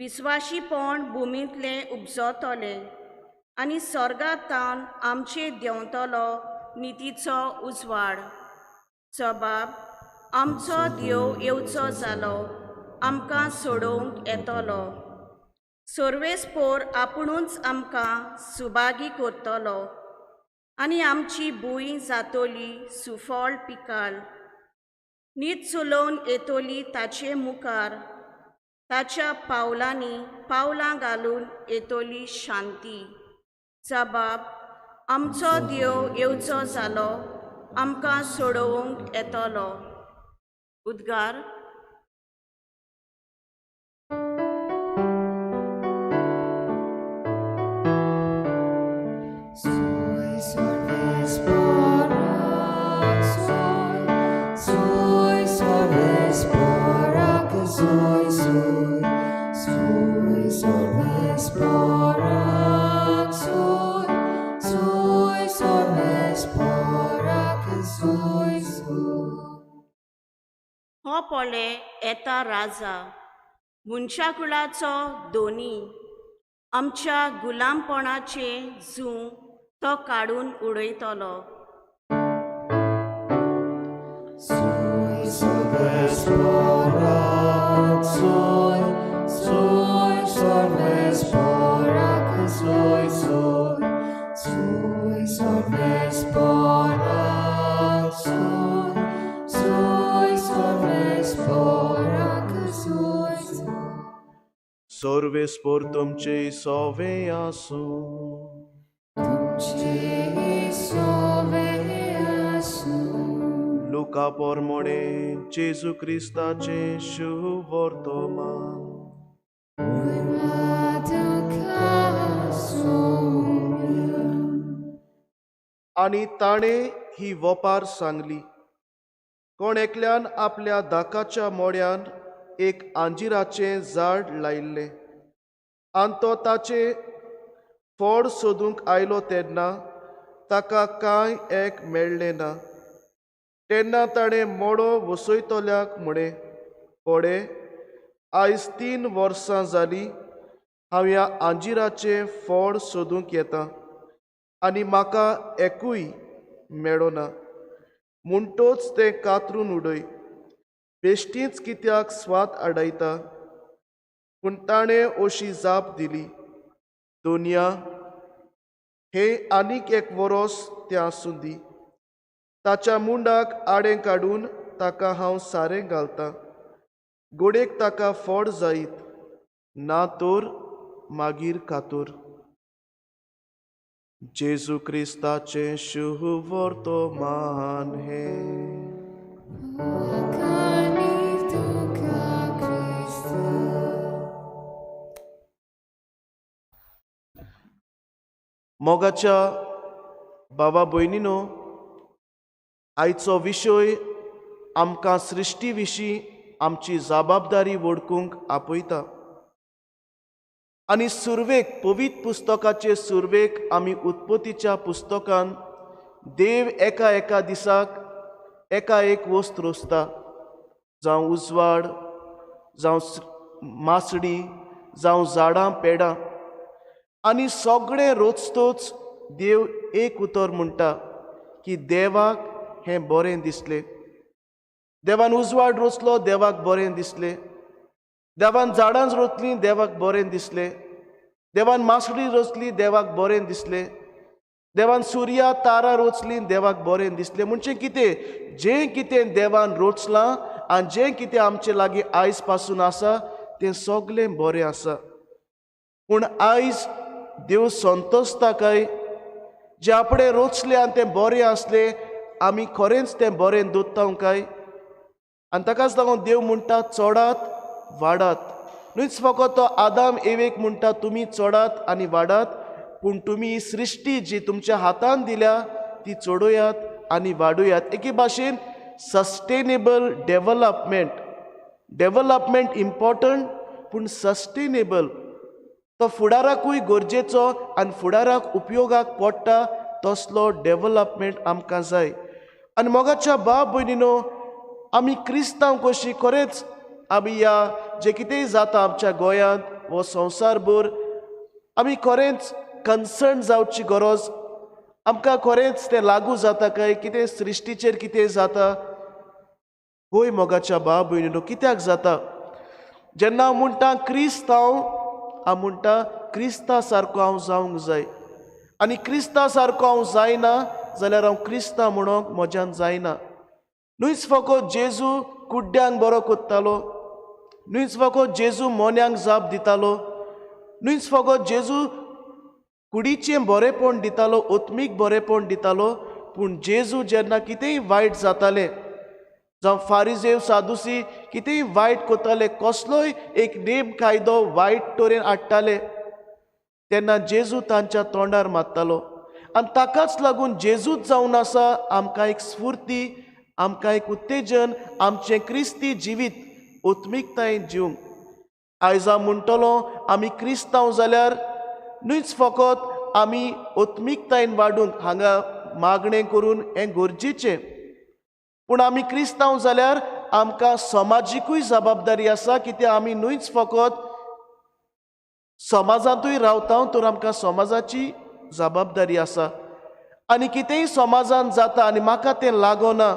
विस्वाशीपण भुमींतलें उपजतलें आनी स्वर्गांतावन आमचे देंवतलो नितीचो उजवाड। जबाब आमचो देव येवचो जालो, आमकां सोडोवंक येतलो। सर्वेस्पोर आपुणूच आमकां सुभागी करतलो आनी आमची भूंय जातली सुफळ पिकाल। नीत चलोवन येतली ताचे मुखार, ताच्या पावलांनी पावलां घालून येतली शांती। जबाब आमचो देव येवचो जालो, आमकां सोडोवंक येतलो। उद्गार। हो पळे येता राजा, मनशाकुळाचो दोनी, आमच्या गुलामपणाचें जूं तो काडून उडयतलो। सर्वेस्पोर तुमचे सोवे आसूं। लुका पोरमोणे जेजू क्रिस्ताचें शुवर्तमान। आनी ताणें ही वपार सांगली, कोण एकल्यान आपल्या दाकाच्या मोड्यान एक आंजिराचें झाड लायिल्लें आनी तो ताचें फळ सोदूंक आयलो तेन्ना ताका कांय एक मेळ्ळें ना। तेन्ना ताणें मोडो वसयतल्याक म्हळें, पळे आयज 3 वर्सां जालीं हांव ह्या आंजिराचें फळ सोदूंक येता आनी म्हाका एकूय मेळना, म्हणटोच तें कातरून उडय, बेश्टीच कित्याक स्वाद आडायता। पूण ताणें अशी जाप दिली, दोनया हे आनीक एक वरोस तें आसूं दी, ताच्या मुंडाक आडें काडून ताका हांव सारें घालतां, गोडेक ताका फळ जायत, ना तर मागीर कातूर। जेजू क्रिस्ताचें शुवर्तमान हें। मोगाच्या बाबा भयणीनो, आयचो विशय आमकां सृश्टी विशीं आमची जबाबदारी वळखूंक आपयता। आनी सुरवेक पवित्र पुस्तकाचे सुरवेक आमी उत्पत्तीच्या पुस्तकान देव एका एका दिसाक एका एक वस्त रोसता, जावं उजवाड, जावं मासडी, जावं झाडां पेडां, आनी सगळें रोचतोच देव एक उतर म्हणटा की देवाक हें बरें दिसलें। देवान उजवाड रोचलो, देवाक बरें दिसलें। देवान झाडां रोचलीं, देवाक बरें दिसलें। देवान मासडी रोचली, देवाक बरें दिसलें। देवान सुर्या तारा रोचली, देवाक बरें दिसलें। म्हणजे कितें, जें कितें देवान रोचलां आनी जें कितें आमचे लागीं आयज पासून आसा तें सगळें बरें आसा। पूण आयज देव संतोषता काय जे आपणें रोचलें आनी तें बरें आसलें, आमी खरेंच तें बरें दवरता काय? आनी ताकाच लागून देव म्हणटा चडात वाडात. न्हूच फकत तो आदाम एवेक म्हणटा तुमी चडात आनी वाडात, पूण तुमी सृश्टी जी तुमच्या हातान दिल्या ती चडोयात आनी वाडोयात. एके भाशेन सस्टेनेबल डेवलपमेंट, डेवलपमेंट इम्पॉर्टंट पूण सस्टेनेबल तो फुडाराकूय गरजेचो आनी फुडाराक उपयोगाक पडटा तसलो डेवलपमेंट आमकां जाय. आनी मोगाच्या बाब भयणीनो, आमी क्रिस्तांव कशी खरेंच आमी ह्या जें कितेंय जाता आमच्या गोंयांत वो संवसारभर आमी खरेंच कन्सर्न जावची गरज. आमकां खरेंच तें लागू जाता काय कितें सृश्टीचेर कितें जाता? होय मोगाच्या बाब भयणीनो, कित्याक जाता? जेन्ना हांव म्हणटा क्रिस्तांव, हांव म्हणटा क्रिस्ता सारको हांव जावंक जाय. आनी क्रिस्ता सारको हांव जायना जाल्यार हांव क्रिस्तांव म्हणूंक म्हज्यान जायना. न्हूच फकत जेजू कुड्ड्यांक बरो कोत्तालो, न्हूच फकत जेजू मोन्यांक जाप दितालो, न्हूच फकत जेजू कुडीचें बरेंपण दितालो, आत्मीक बरेंपण दितालो, पूण जेजू जेन्ना कितेंय वायट जातालें, जावं फारिजेव सादुसी कितेंय वायट कोताले, कसलोय एक नेम कायदो वायट तरेन हाडटाले, तेन्ना जेजू तांच्या तोंडार मारतालो. आनी ताकाच लागून जेजूच जावन आसा आमकां एक स्फुर्ती, आमकां एक उत्तेजन, आमचें क्रिस्ती जिवीत आत्मिकतायेन जिवंक. आयज हांव म्हणटलो आमी क्रिस्तांव जाल्यार न्हूच फकत आमी आत्मिकतायेन वाडूंक हांगा मागणें करून हें गरजेचें, पूण आमी क्रिस्तांव जाल्यार आमकां समाजिकूय जबाबदारी आसा. कित्याक आमी न्हूच फकत समाजांतूय रावता तर आमकां समाजाची जबाबदारी आसा. आनी कितेंय समाजांत जाता आनी म्हाका तें लागना,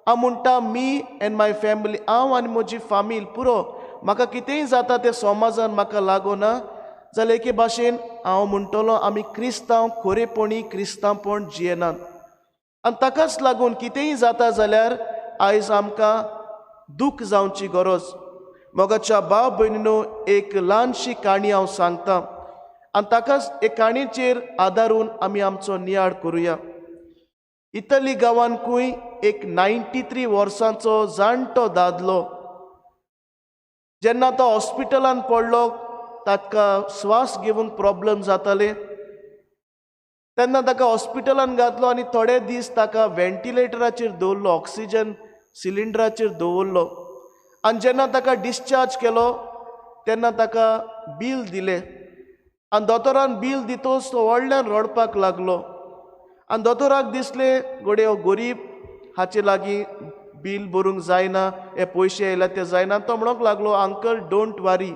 हांव म्हणटा मी एंड my family, हांव आनी म्हजी फामील पुरो, म्हाका कितेंय जाता तें समाजान म्हाका लागना जाल्यार एके भाशेन हांव म्हणटलो आमी क्रिस्तांव खरेपणी क्रिस्तांवपण जियेनात. आनी ताकाच लागून कितेंय जाता जाल्यार आयज आमकां दूख जावची गरज. मोगाच्या भाव भयणीनो, एक ल्हानशी काणी हांव सांगता आनी ताकाच एक काणयेचेर आदारून आमी आमचो नियाळ करुया. इटली गांवांकूय एक 93 वर्सांचो जाणटो दादलो जेन्ना तो हॉस्पिटलान पडलो, ताका श्वास घेवंक प्रॉब्लम जाताले, तेन्ना ताका हॉस्पिटलान घातलो आनी थोडे दीस ताका व्हेंटिलेटराचेर दवरलो, ऑक्सिजन सिलिंडराचेर दवरलो. आनी जेन्ना ताका डिस्चार्ज केलो तेन्ना ताका बील दिलें आनी दोतोरान बील दितोच तो व्हडल्यान रडपाक लागलो. आनी दोतोराक दिसलें घडये हो गरीब, हाचे लागीं बील भरूंक जायना, हे पयशे येयल्या ते जायना. तो म्हणूंक लागलो, uncle don't worry,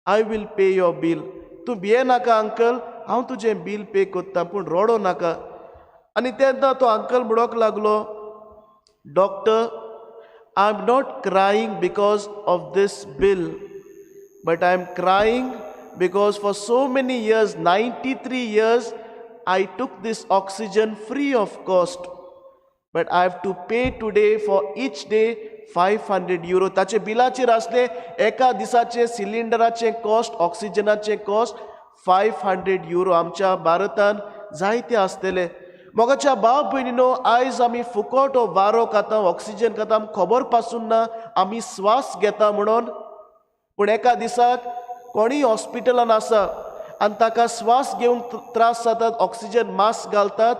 I will pay your bill, तूं भिये नाका अंकल, हांव तुजें बील पे करता, पूण रडो नाका. आनी तेन्ना तो अंकल म्हणूंक लागलो, doctor, I am not crying because of this bill, but I am crying because for so many years, 93 years, I took this oxygen free of cost, but I have to pay today for each day 500 euro. ताचे बिलाचेर आसले एका दिसाचे सिलिंडराचें cost, ऑक्सिजनाचें cost 500 euro. आमच्या भारतान जायते आसतले. मोगाच्या भाव भयणीनो, आयज आमी फुकट हो वारो खाता, ऑक्सिजन खाता, आमकां खबर पासून ना आमी स्वास घेता म्हणून, पूण एका दिसाक कोणीय हॉस्पिटलान आसा आनी ताका स्वास घेवंक त्रास जातात, ऑक्सिजन मास्क घालतात,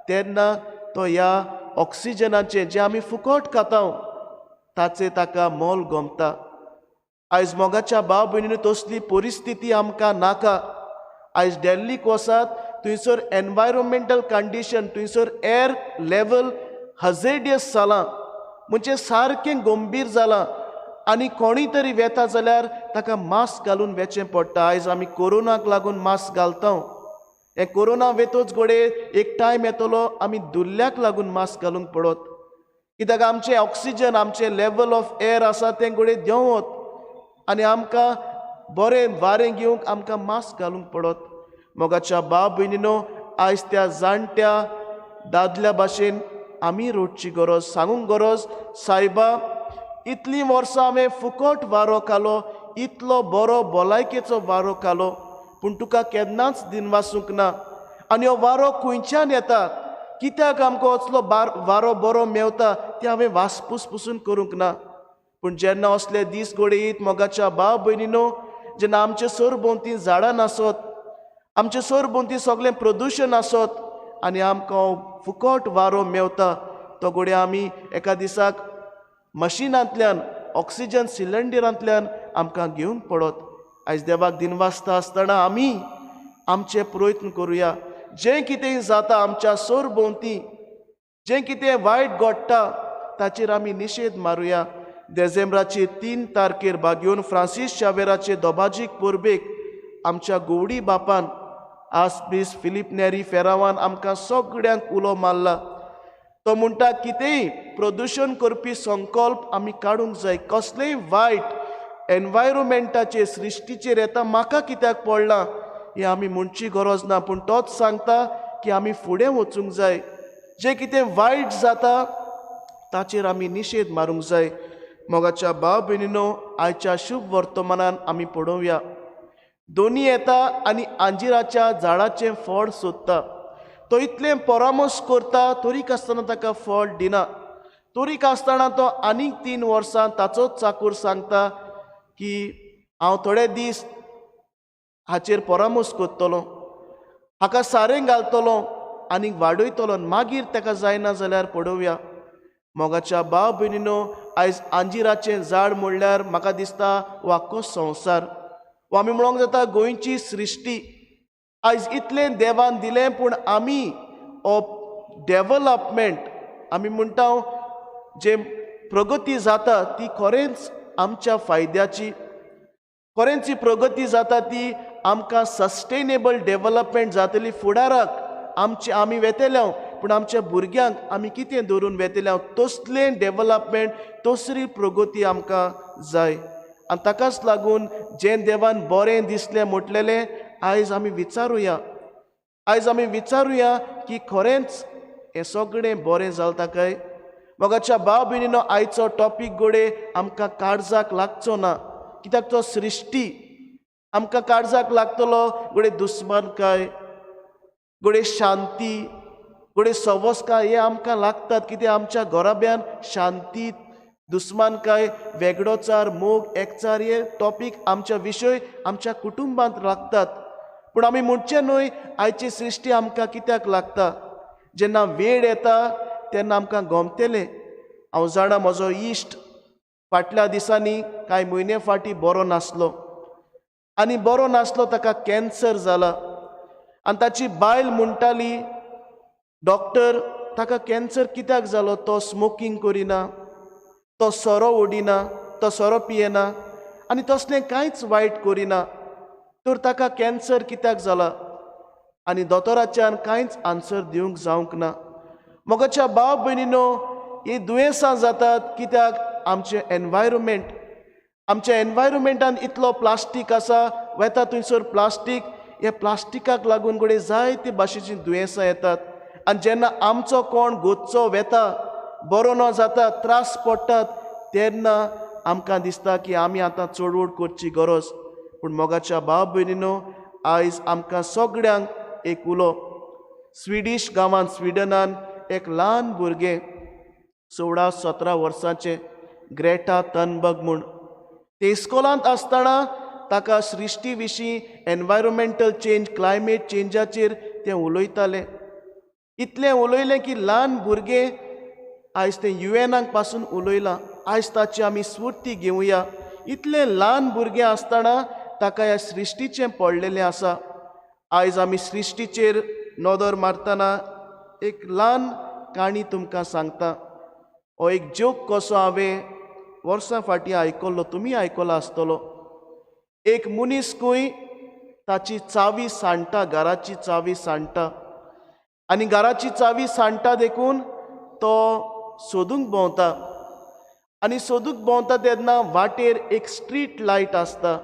तेन्ना तो ह्या ऑक्सिजनाचें जें आमी फुकट खाता ताचें ताका मोल गमता. आयज मोगाच्या भाव भयणीनो, तसली परिस्थिती आमकां नाका. आयज दिल्लीक वसात, थंयसर एनवायरोमेंटल कंडिशन, थंयसर एयर लेवल हजेडियस जालां, म्हणजे सारकें गंभीर जालां. आनी कोणूय तरी वेता जाल्यार ताका मास्क घालून वेचें पडटा. आयज आमी कोरोनाक लागून मास्क घालता, हें कोरोना वेतोच घडये एक टायम येतलो आमी दुल्ल्याक लागून मास्क घालूंक पडत, कित्याक आमचें ऑक्सिजन, आमचें लेवल ऑफ एयर आसा तें घडये देंवत आनी आमकां बरें वारें घेवंक आमकां मास्क घालूंक पडत. मोगाच्या भाव भयणीनो, आयज त्या जाणट्या दादल्या भाशेन आमी रोडची गरज, सांगूंक गरज, सायबा इतलीं वर्सां हांवें फुकट वारो खालो, इतलो बरो भलायकेचो वारो खालो, पूण तुका केन्नाच दिनवासूंक ना. आनी हो वारो खंयच्यान येता? कित्याक आमकां असलो वारो बरो मेवता तें हांवें वासपूस पसून करूंक ना. पूण जेन्ना असले दीस घडयत मोगाच्या भाव भयणीनो, जेन्ना आमचे सरभोंवती झाडां नासत, आमचे सरभोंवती सगळें प्रदुशण आसत आनी आमकां फुकट वारो मेवता, तो घडये आमी एका दिसाक मशिनांतल्यान ऑक्सिजन सिलिंडरांतल्यान आमकां घेवंक पडत. आयज देवाक दिनवासता आसतना आमी आमचे प्रयत्न करुया. जें कितें जाता आमच्या सरभोंवती, जें कितें वायट घडटा ताचेर आमी निशेध मारुया. देझेंब्राचे 3 तारखेर बागयोन फ्रांसीस शावेराचे दोबाजीक परबेक आमच्या गोवडी बापान आसपीस फिलीप नेरी फेरावान आमकां सगळ्यांक उलो मारला. तो म्हणटा कितेंय प्रदुशण करपी संकल्प आमी काडूंक जाय. कसलेंय वायट एनवायरोमेंटाचेर सृश्टीचेर येता म्हाका कित्याक पडलां हें आमी म्हणची गरज ना, पूण तोच सांगता की आमी फुडें वचूंक जाय. जें कितें वायट जाता ताचेर आमी निशेध मारूंक जाय. मोगाच्या भाव भयणीनो, आयच्या शुभ वर्तमानान आमी पळोवया. दोनी येता आनी आंजिराच्या झाडाचें फळ सोदता. तो इतलें परामर्श करता तरीक आसतना ताका फळ दिना. तरीक आसतना तो आनीक 3 वर्सां ताचोच चाकूर सांगता की हांव थोडे दीस हाचेर परामर्श करतलो, हाका सारें घालतलो आनी वाडयतलो, मागीर ताका जायना जाल्यार पळोवया. मोगाच्या भाव भयणीनो, आयज आंजिराचें झाड म्हणल्यार म्हाका दिसता हो आख्खो संवसार, वा आमी म्हणोंक जाता गोंयची सृश्टी. आयज इतलें देवान दिलें, पूण आमी हो डेवलपमेंट आमी म्हणटा जे प्रगती जाता ती खरेंच आमच्या फायद्याची, खरेंच ही प्रगती जाता ती आमकां सस्टेनेबल डेवलपमेंट जातली फुडाराक. आमचे आमी वेतले, पूण आमच्या भुरग्यांक आमी कितें दवरून वेतले, तसलें डेवलपमेंट तसली प्रगती आमकां जाय. आनी ताकाच लागून जें देवान बरें दिसलें म्हटलेलें आयज आमी विचारुया, आयज आमी विचारुया की खरेंच हें सगळें बरें जाता काय. मोगाच्या भाव भयणीनो, आयचो टॉपीक घडये आमकां काळजाक लागचो ना, कित्याक तो सृश्टी आमकां काळजाक लागतलो. घडये दुस्मानकाय, घडये शांती, घडये सवस्काय हे आमकां लागतात. कित्याक आमच्या घराब्यान शांती, दुस्मानकाय, वेगळोचार, मोग, एकचार हे टॉपीक आमच्या विशय आमच्या कुटुंबांत लागतात. पूण आमी म्हणचें न्हय आयची सृश्टी आमकां कित्याक लागता. जेन्ना वेळ येता तेन्ना आमकां गमतलें. हांव जाणा म्हजो इश्ट फाटल्या दिसांनी कांय म्हयने फाटीं बरो नासलो, आनी बरो नासलो ताका कॅन्सर जाला. आनी ताची बायल म्हणटाली, डॉक्टर ताका कॅन्सर कित्याक जालो, तो स्मोकींग करिना, तो सोरो ओडिना, तो सोरो पियेना आनी तसलें कांयच वायट करिना, तर ताका कॅन्सर कित्याक जाला. आनी दोतोराच्यान कांयच आन्सर दिवंक जावंक ना. मोगाच्या भाव भयणीनो, ही दुयेंसां जातात कित्याक आमचें एनवायरोमेंट, आमच्या एनवायरोमेंटान इतलो प्लास्टीक आसा, वेता थंयसर प्लास्टीक, ह्या प्लास्टिकाक लागून घडये जायते भाशेचीं दुयेंसां येतात. आनी जेन्ना आमचो कोण गोदचो वेता, बरो ना जाता, त्रास पडटात, तेन्ना आमकां दिसता की आमी आतां चळवळ करची गरज. पूण मोगाच्या भाव भयणीनो, आयज आमकां सगळ्यांक एक उलो. स्विडीश गांवांत, स्विडनान एक ल्हान भुरगें 16-17 वर्सांचें, ग्रेटा थनबर्ग म्हूण, ते इस्कोलांत आसतना ताका सृश्टी विशीं, एनवायरोमेंटल चेंज, क्लायमेट चेंजाचेर तें उलयतालें. इतलें उलयलें की ल्हान भुरगें आयज तें युएनाक पासून उलयलां. आयज ताची आमी स्फूर्ती घेवया. इतलें ल्हान भुरगें आसतना ताका ह्या सृश्टीचें पडलेलें आसा. आयज आमी सृश्टीचेर नदर मारतना एक ल्हान काणी तुमकां सांगता. हो एक जोक कसो हांवें वर्सां फाटीं आयकल्लो, तुमी आयकला आसतलो. एक मनीस खंय ताची चावी सांडटा, घराची चावी सांडटा, आनी घराची चावी सांडटा देखून तो सोदूंक भोंवता. आनी सोदूंक भोंवता तेन्ना वाटेर एक स्ट्रीट लायट आसता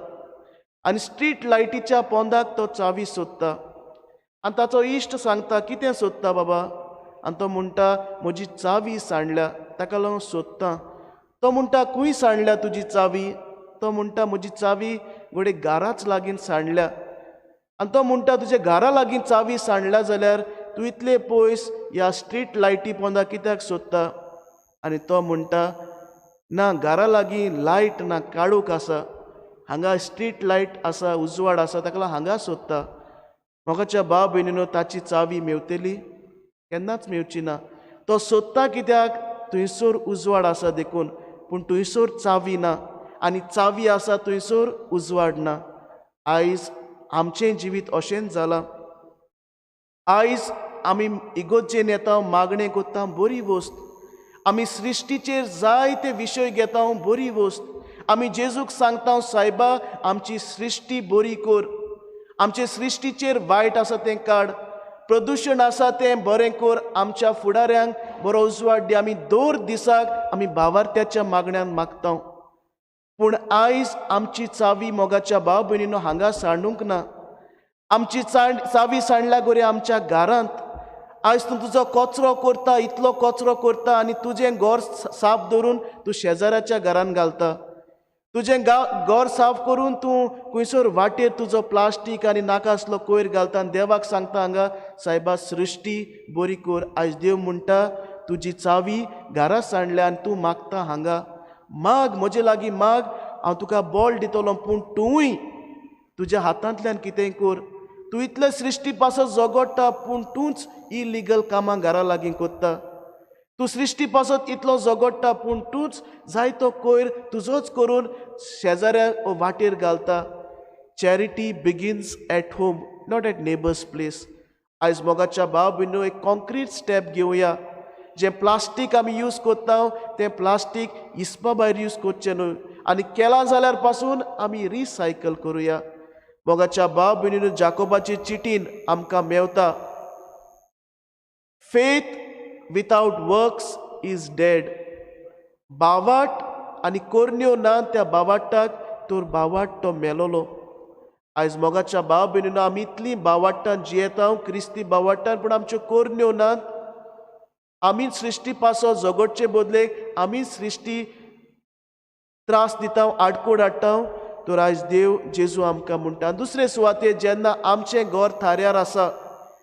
आनी स्ट्रीट लायटीच्या पोंदाक तो चावी सोदता. आनी ताचो इश्ट सांगता, कितें सोदता बाबा? आनी तो म्हणटा, म्हजी चावी सांडल्या, ताका लागून सोदता. तो म्हणटा, खंय सांडल्या तुजी चावी? तो म्हणटा, म्हजी चावी घडये घराच लागीं सांडल्या. आनी तो म्हणटा, तुज्या घरा लागीं चावी सांडल्या जाल्यार तूं इतले पयस ह्या स्ट्रीट लायटी पोंदा कित्याक सोदता? आनी तो म्हणटा, ना, घरा लागीं लायट ना, काळोख आसा, हांगा स्ट्रीट लायट आसा, उजवाड आसा, ताका लागून हांगा सोदता. मोगाच्या भाव भयणीनो, ताची चावी मेवतली? केन्नाच मेवची ना. तो सोदता कित्याक? थंयसर उजवाड आसा देखून, पूण थंयसर चावी ना, आनी चावी आसा थंयसर उजवाड ना. आयज आमचें जिवीत अशेंच जालां. आयज आमी इगोर्जेन येता, मागणें करता, बरी वस्त. आमी सृश्टीचेर जायते विशय घेता, बरी वस्त. आमी जेजूक सांगता, सायबा आमची सृश्टी बरी कर, आमचे सृश्टीचेर वायट आसा तें काड, प्रदुशण आसा तें बरें कर, आमच्या फुडाऱ्यांक बरो उजवाड दी. आमी दर दिसाक आमी भावार्थ्याच्या मागण्यान मागता. पूण आयज आमची चावी मोगाच्या भाव भयणीनो हांगा सांडूंक ना. आमची चावी सांडल्या गोरे आमच्या घरांत. आयज तूं तुजो कचरो करता, इतलो कचरो करता आनी तुजें घर साफ दवरून तूं शेजाऱ्याच्या घरान घालता. तुजें घर साफ करून तूं खंयसर वाटेर तुजो प्लास्टीक आनी नाका आसलो कोयर घालता आनी देवाक सांगता हांगा, सायबा सृश्टी बरी कर. आयज देव म्हणटा, तुजी चावी घरा सांडल्या आनी तूं मागता हांगा. माग, म्हजे लागीं माग, हांव तुका बळ दितलो, पूण तूंय तुज्या हातांतल्यान कितेंय कर. तूं इतले सृश्टी पासत झगडटा, पूण तूंच इलिगल कामां घरा लागीं करता. तूं सृश्टी पासत इतलो झगडटा, पूण तूंच जायतो कोयर तुजोच करून शेजाऱ्या वाटेर घालता. Charity begins at home, not at neighbour's place. आयज मोगाच्या भाव भयणीनो एक कॉन्क्रीट स्टेप घेवया. जें प्लास्टीक आमी यूज करता तें प्लास्टीक हिसपा भायर यूज करचें न्हय, आनी केलां जाल्यार पासून आमी रिसायकल करुया. मोगाच्या भाव भयणीनो, जाकोबाचे चिटीन आमकां मेवता, faith without works is dead. बावाट आनी कोरण्यो ना त्या बावाट्टाक, तर बावाट तो मेलोलो. आयज मोगाच्या भाव भयणीनो, आमी इतलीं बावाट्टान जियेता, क्रिस्ती बावाट्टान, पूण आमच्यो कोरण्यो नात. आमी सृश्टी पासत झगडचे बदलेक आमी सृश्टी त्रास दिता, आडकोड हाडटा. तर आयज देव जेजू आमकां म्हणटा, दुसरे सुवातेर जेन्ना आमचें घर थाऱ्यार आसा,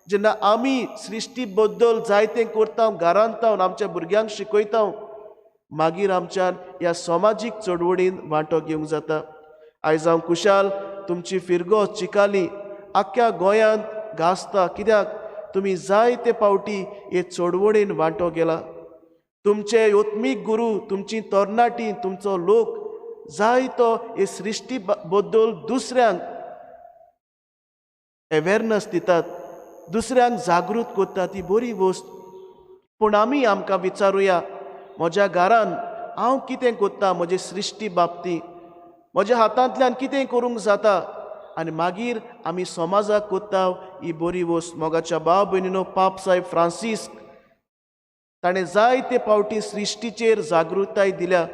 जेन्ना आमी सृश्टी बद्दल जायतें करता, घरांत तावन आमच्या भुरग्यांक शिकयता, मागीर आमच्यान ह्या समाजीक चळवळीन वांटो घेवंक जाता. आयज हांव खुशाल तुमची फिरगोज चिकाली आख्ख्या गोंयांत गाजता, कित्याक तुमी जायते पावटी हे चळवळीन वांटो गेला. तुमचे आत्मीक गुरू, तुमची तरणाटी, तुमचो लोक जायतो हे सृश्टी बद्दल दुसऱ्यांक अवेरनस दितात, दुसऱ्यांक जागृत करतात. ती बरी वस्त. पूण आमी आमकां विचारुया, म्हज्या घरान हांव कितें करता, म्हजे सृश्टी बाबतींत म्हज्या हातांतल्यान कितें करूंक जाता, आनी मागीर आमी समाजाक करता ही बरी वस्त. मोगाच्या भाव भयणीनो, पाप साहेब फ्रांसीस्क ताणें जायते पावटी सृश्टीचेर जागृताय दिल्या,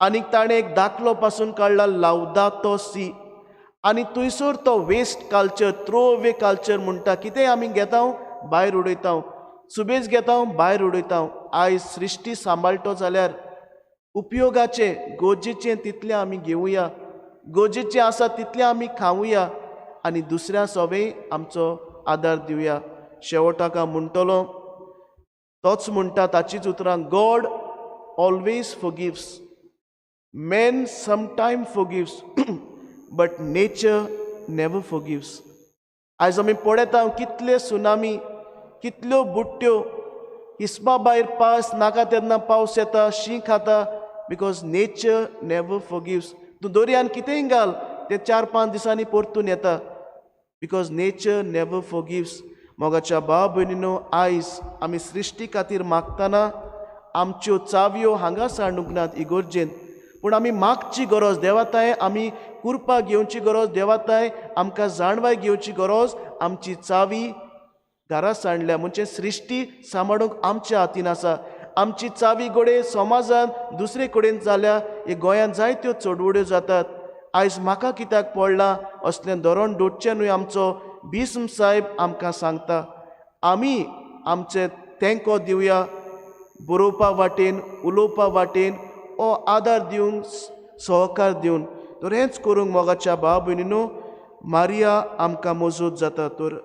आनी ताणें एक दाखलो पासून काडला, लावदातो सी. आनी थंयसर तो waste culture, throw away culture म्हणटा, कितेंय आमी घेता भायर उडयता, सुबेज घेता भायर उडयता. आयज सृश्टी सांबाळटो जाल्यार उपयोगाचें, गरजेचें तितलें आमी घेवया, गरजेचें आसा तितलें आमी खावया, आनी दुसऱ्या सवेंय आमचो आदार दिवया. शेवटाक हांव म्हणटलो, तोच म्हणटा ताचीच उतरां, God always forgives, man sometime forgives, but nature never forgives. आयज आमी पळयता कितले सुनामी, कितल्यो बुट्ट्यो, हिसपा भायर पावस नाका तेन्ना पावस येता, शीं खाता, because nature never forgives. तूं दर्यान कितेंय घाल, तें 4-5 दिसांनी परतून येता, because nature never forgives. मोगाच्या भाव भयणीनो, आयज आमी सृश्टी खातीर मागतना आमच्यो चावयो हांगा सांडूंक नात इगोर्जेन, पूण आमी मागची गरज देवाताय, आमी कुरपा घेवची गरज देवाताय, आमकां जाणवाय घेवची गरज. आमची चावी घरा सांडल्या म्हणजे सृश्टी सांबाळूंक आमच्या हातीन आसा. आमची चावी गोडे समाजान दुसरे कडेन जाल्या, हे गोंयांत जायत्यो चळवळ्यो जातात. आयज म्हाका कित्याक पडलां असलें धोरण दवरचें न्हय. आमचो भीष्म साहेब आमकां सांगता, आमी आमचे तेंको दिवया, बरोवपा वाटेन, उलोवपा वाटेन, ओ आदार दिवन, सहकार दिवन. तर हेंच करूंक मोगाच्या भाव भयणीनो, मारिया आमकां मजत जाता. तर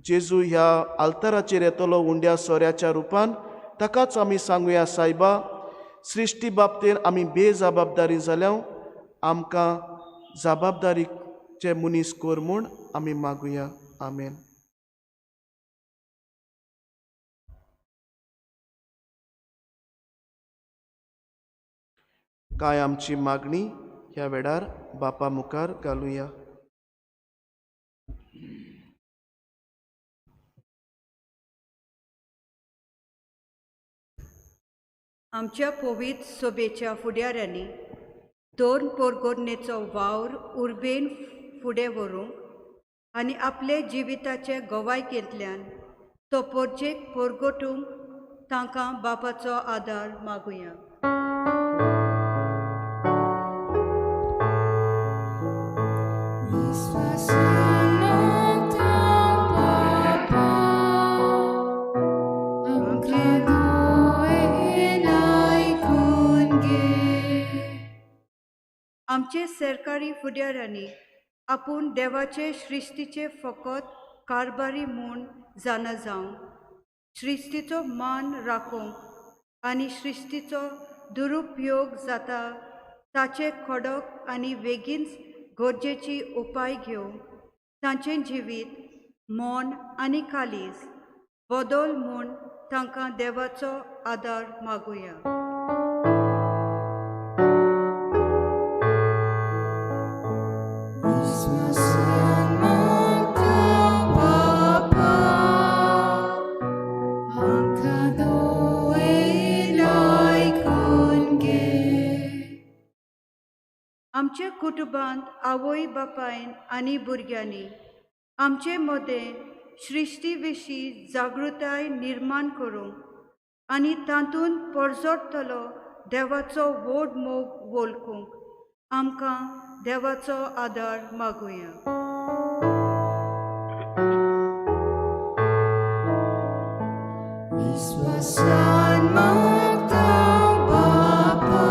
जेजू ह्या आल्ताराचेर येतलो उंड्या सोऱ्याच्या रुपान, ताकाच आमी सांगुया, सायबा, सृश्टी बाबतीन आमी बेजबाबदारी जाल्या, आमकां जबाबदारीचे मनीस कर म्हूण आमी मागुया. आमेन. कांय आमची मागणी ह्या वेळार बापा मुखार घालुया. आमच्या पवित्र सभेच्या फुडाऱ्यांनी दोन पोरगोरणेचो वावर उर्बेन फुडें व्हरूंक आनी आपले जिविताचे गवायकेंतल्यान तो पोरजेक पोरगोटूंक तांकां बापाचो आदार मागुया. आमचे सरकारी फुडाऱ्यांनी आपूण देवाचे सृश्टीचे फकत कारभारी म्हूण जाणा जावन सृश्टीचो मान राखूंक आनी सृश्टीचो दुरुपयोग जाता ताचे खडक आनी बेगीनच गरजेची उपाय घेवंक तांचें जिवीत मन आनी काळीज बदल म्हूण तांकां देवाचो आदार मागुया. आमच्या कुटुंबांत आवय बापायन आनी भुरग्यांनी आमचे मदें सृश्टी विशीं जागृताय निर्माण करूंक आनी तातूंत परजळटलो देवाचो व्हड मोग वळखूंक आमकां देवाचो आदार मागुया. विश्वासान मागता बापा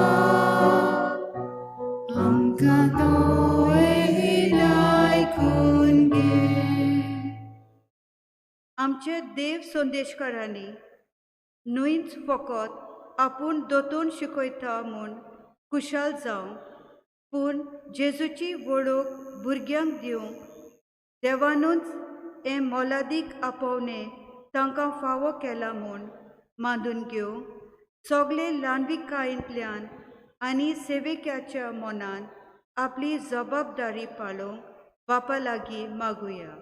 आमकां दोळे आयकून घे. आमचे देव संदेशकारांनी न्हूच फकत आपूण दोतोन शिकयता म्हूण खुशाल जावं, पूण जेजूची वळख भुरग्यांक दिवंक देवानूच हें मोलादीक आपोवणें तांकां फावो केलां म्हूण मानून घेवंक सगळे ल्हानविकायेंतल्यान आनी सेवेक्याच्या मनान आपली जबाबदारी पाळोवंक बापा लागीं मागुया.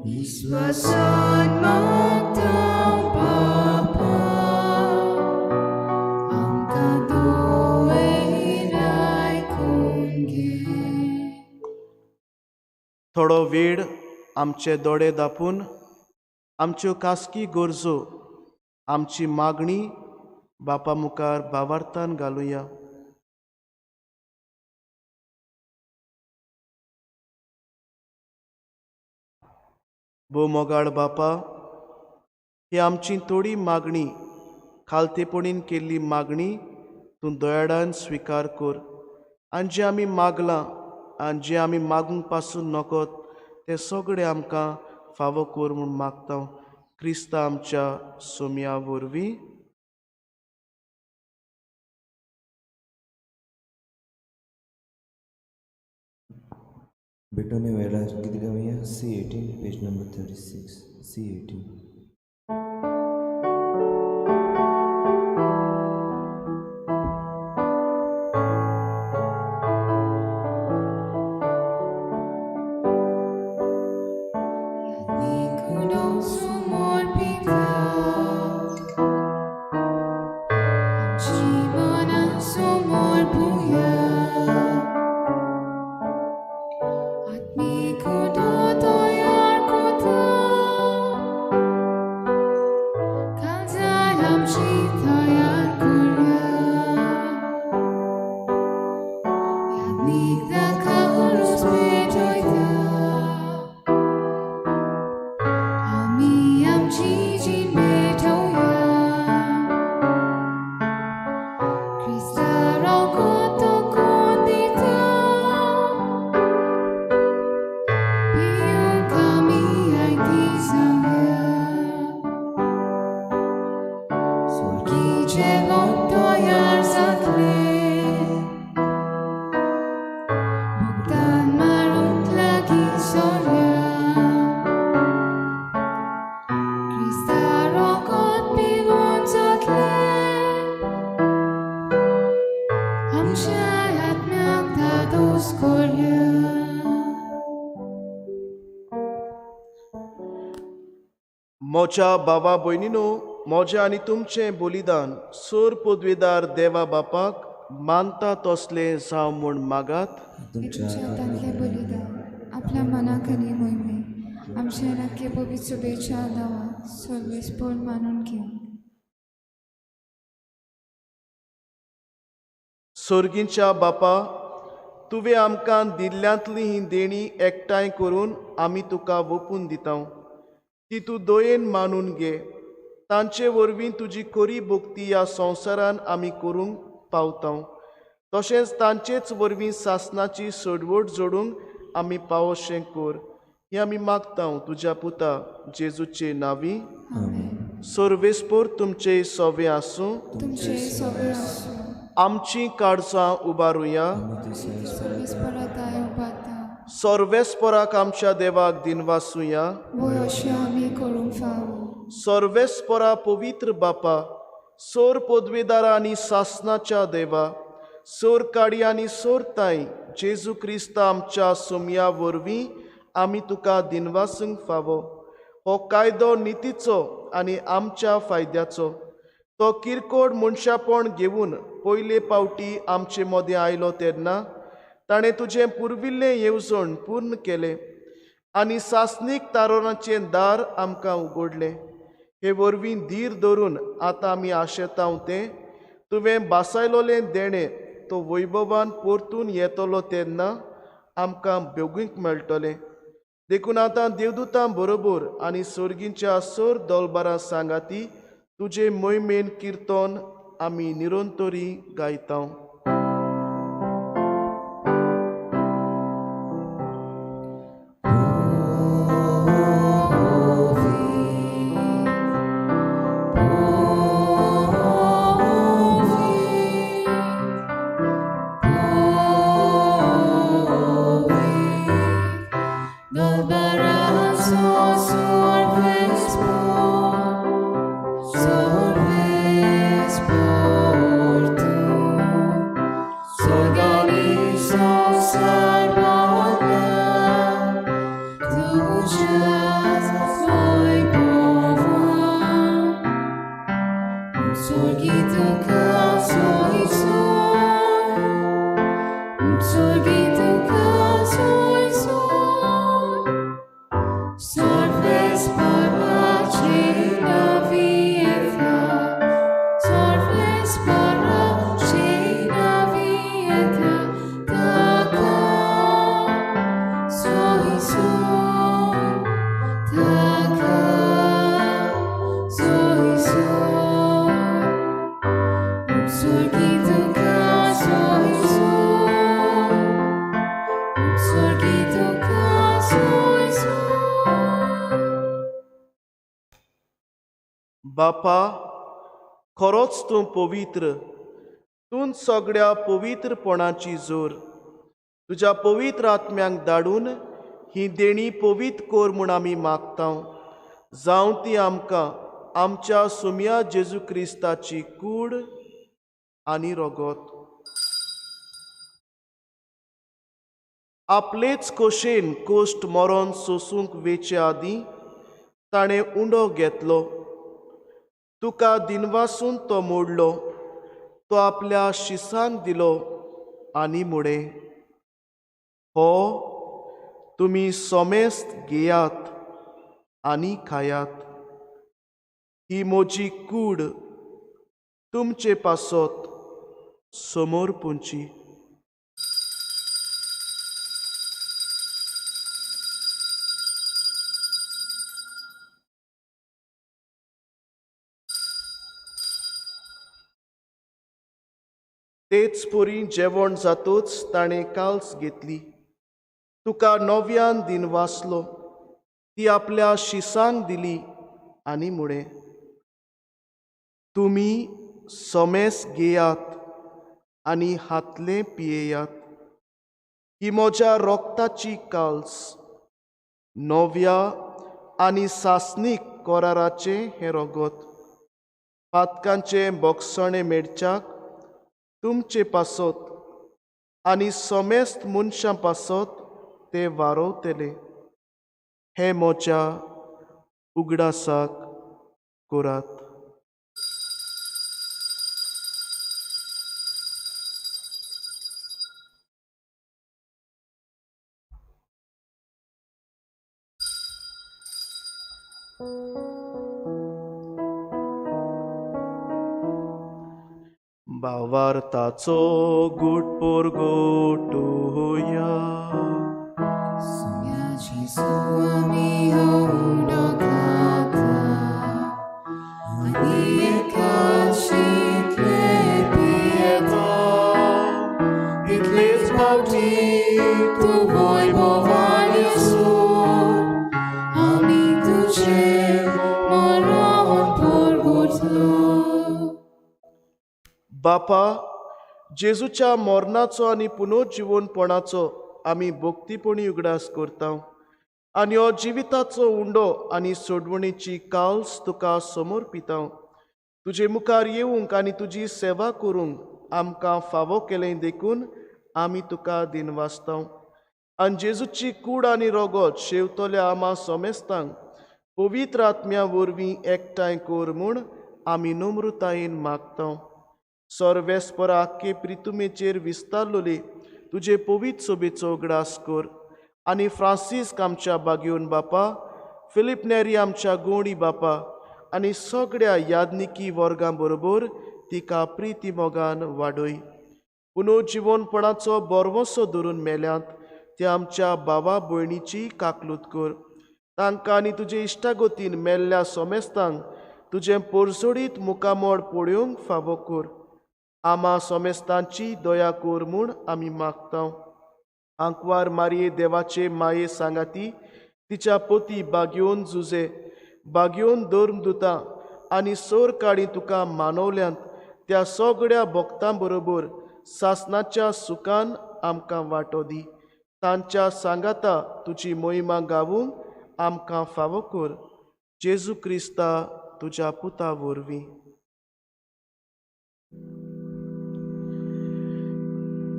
विश्वासान मागता बापा आमकां दोळे आयकून घे. थोडो वेळ आमचे दोळे दापून आमच्यो खासगी गरजो, आमची मागणी बापा मुखार भावार्थान घालुया. भोव मोगाळ बापा, ही आमची थोडी मागणी, खालतेपणीन केल्ली मागणी तूं दयाळान स्विकार कर आनी जें आमी मागलां आनी जें आमी मागूंक पासून नकत तें सगळें आमकां फावो कर म्हूण मागता क्रिस्ता आमच्या सोम्या वरवीं. बेटोने वेळार गीत गावया. C18 page number 36. C18. Cristo. जेवण तयार जातलें भुगतान मारूंक लागीं सोरया क्रिस्ता रोगोत पिवन जातलें आमच्या आत्म्याक धादोस कोरया. म्हज्या भावा भयणीनो, म्हजें आनी तुमचें बलिदान सोर पदवेदार देवा बापाक मानता तसलें जावं म्हूण मागात. तुमच्या हातांतलें बलिदान आपल्या मनाक आनी मोहिमे आमच्या नक्की पवित्र शुभेच्छा नांवां सर्वेस्पोर मानून घेवं. सोर्गींच्या बापा, तुवें आमकां दिल्ल्यांतली ही देणी एकठांय करून आमी तुका वोपून दिता, ती तूं दयेन मानून घे. तांचे वरवीं तुजी खरी भक्ती ह्या संवसारान आमी करूंक पावता, तशेंच तांचेच वरवीं सासनाची सोडवट जोडूंक आमी पावोशें कर, हें आमी मागता तुज्या पुता जेजूचे नांवी. सर्वेस्पोर तुमचे सोवे आसूं. तुमचे सोवे आसूं. आमची काळजां उबारुया. सर्वेस्पोराक आमच्या देवाक दिनवासुया. सर्वेस्पोरा पवित्र बापा, सोर पदवेदारा आनी सासनाच्या देवा, सोर काडी आनी सोर ताई जेजू क्रिस्ता आमच्या सोमया वरवीं आमी तुका दिनवासूंक फावो. हो कायदो नितीचो आनी आमच्या फायद्याचो. तो किरकोळ मनशापण घेवन पयले पावटी आमचे मदें आयलो तेन्ना ताणें तुजें पुर्विल्लें येवजण पूर्ण केलें आनी सासणीक तारोणाचें दार आमकां उगडलें. हे वरवीं धीर धरून आतां आमी आशेतांव तें तुवें बासायलोलें देणें तो वैभवान परतून येतलो तेन्ना आमकां बेगीन मेळटलें. देखून आतां देवदूतां बरोबर आनी सोर्गींच्या सोर दोलबारां सांगाती तुजे मोहिमेन किर्तन आमी निरंतरी गायता. बापा, खरोच तूं पवित्र, तूं सगळ्या पवित्रपणाची जोर. तुज्या पवित्र आत्म्यांक धाडून ही देणी पवित्र कर म्हूण आमी मागता. जावं ती आमकां आमच्या सुम्या जेजू क्रिस्ताची कूड आनी रगत. आपलेच कोशेन कोश्ट मरोन सोसूंक वेचे आदीं ताणें उंडो घेतलो, तुका दिनवासून तो मोडलो, तो आपल्या शिसांक दिलो आनी मुडे, हो तुमी सोमेस्त घेयात आनी खायात, ही म्हजी कूड तुमचे पासत समोर पुंची. तेच परी जेवण जातूच ताणें काल्स घेतली, तुका नव्यान दिन वाचलो, ती आपल्या शिसांक दिली आनी म्हळें, तुमी सोमेस घेयात आनी हातलें पियेयात. ही म्हज्या रोगताची काल्स, नव्या आनी सासणीक कराराचें हें रगत. पातकांचें बोगसणें मेळच्याक तुमचे पासत आनी समेस्त मनशां पासत ते वारोवतले. हें म्हज्या उगडासाक करात. भावार्थाचो गूट पोरगोटुया. तितलेच फावटी तूं वैभवान सोड, आमी तुजें मरण पोरगोटलो. बापा, जेजूच्या मरणाचो आनी पुनर्जिवनपणाचो आमी भक्तीपणी उगडास करता आनी हो जिविताचो उंडो आनी सोडवणीची काल्स तुका समर्पिता. तुजे मुखार येवंक आनी तुजी सेवा करूंक आमकां फावो केलें देखून आमी तुका दिनवासता. आनी जेजूची कूड आनी रगत शेवतल्या आमा सोमेस्तांक पवित्र आत्म्या वरवीं एकठांय कर म्हूण आमी नम्रतायेन मागता. सर्वेस्परा आख्खे प्रितुमेचेर विस्तारलोली तुजे पवित्र सोबेचो उगडास कर आनी फ्रांसिस्क आमच्या बागेवन बापा, फिलीप नेरी आमच्या गोंडी बापा आनी सगळ्या यादनिकी वर्गां बरोबर तिका प्रिती मोगान वाडय. पुनर्जिवनपणाचो बरवसो धरून मेल्यांत त्या आमच्या भावा भयणीची काकलूत कर. तांकां आनी तुजे इश्टागतीन मेल्ल्या सोमेस्तांक तुजें पोरसोडीत मुखामळ पळोवंक फावो कर. आमा सोमेस्तांची दया कर म्हूण आमी मागता. आंकवार मारये देवाचे माये सांगाती तिच्या पती बागयोन जुजे, बागयोन धर्मदुतां आनी सोर काडी तुका मानवल्यांत त्या सगळ्या भक्तां बरोबर सासनाच्या सुखान आमकां वांटो दी. तांच्या सांगाता तुजी मोहिमा गावूंक आमकां फावो कर. जेजू क्रिस्ता तुज्या पुता वरवीं.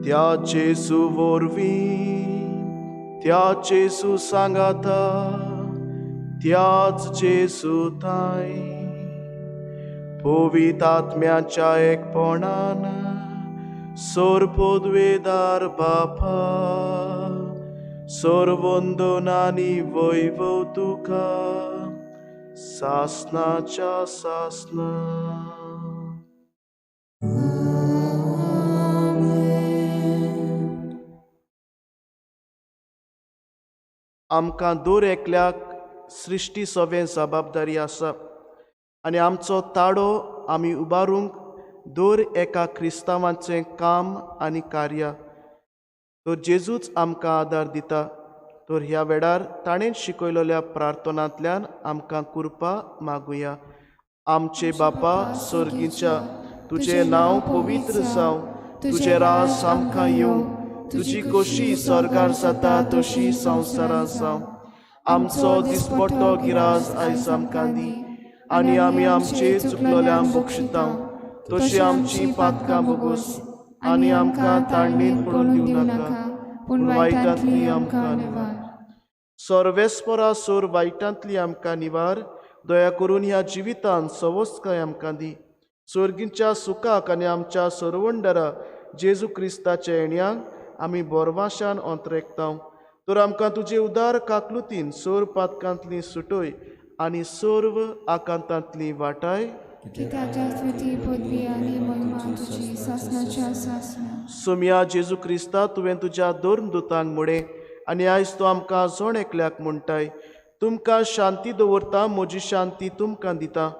त्या जेजू वरवीं, त्या जेजू सांगाता, त्याच जेजू ताई पवित्र आत्म्याच्या एकपणान सोरपोदवेदार बापा, सोरवंदन आनी वैभव तुका सासनाच्या सासना. आमकां दर एकल्याक सृश्टी सवें जबाबदारी आसा आनी आमचो ताडो आमी उबारूंक दर एका क्रिस्तांवाचें काम आनी कार्य. तर जेजूच आमकां आदार दिता. तर ह्या वेळार ताणें शिकयलेल्या प्रार्थनांतल्यान आमकां कृपा मागुया. आमचे बापा सर्गीच्या, तुजें नांव पवित्र जावं, तुजें राज आमकां येवं, तुजी खोशी स्वर्गार जाता तशी संवसारांत जावं. आमचो दिसपट्टो गिराज आयज आमकां दी आनी आमी आमचे चुकलोल्यांक बक्षिता तशी आमची पातकां भोगोस आनी आमकां ताणणेंत पडून दिवं नाका, पूण वायटांतली आमकां निवार. सर्वेस्परा सोर वायटांतली आमकां निवार. दया करून ह्या जिवितांत सवस्काय आमकां दी. सर्गीच्या सुखाक आनी आमच्या सरवंडरा जेजू क्रिस्ताच्या येण्याक आमी बोरवाशान अंतरेकता. तर आमकां तुजे उदार काकलुतीन सोर पातकांतली सुटय आनी सर्व आकांतांतली वाटाय. सोमया जेजू क्रिस्ता, तुवें तुज्या धर्मदुतांक म्हळें आनी आयज तूं आमकां जण एकल्याक म्हणटाय, तुमकां शांती दवरता, म्हजी शांती तुमकां दिता.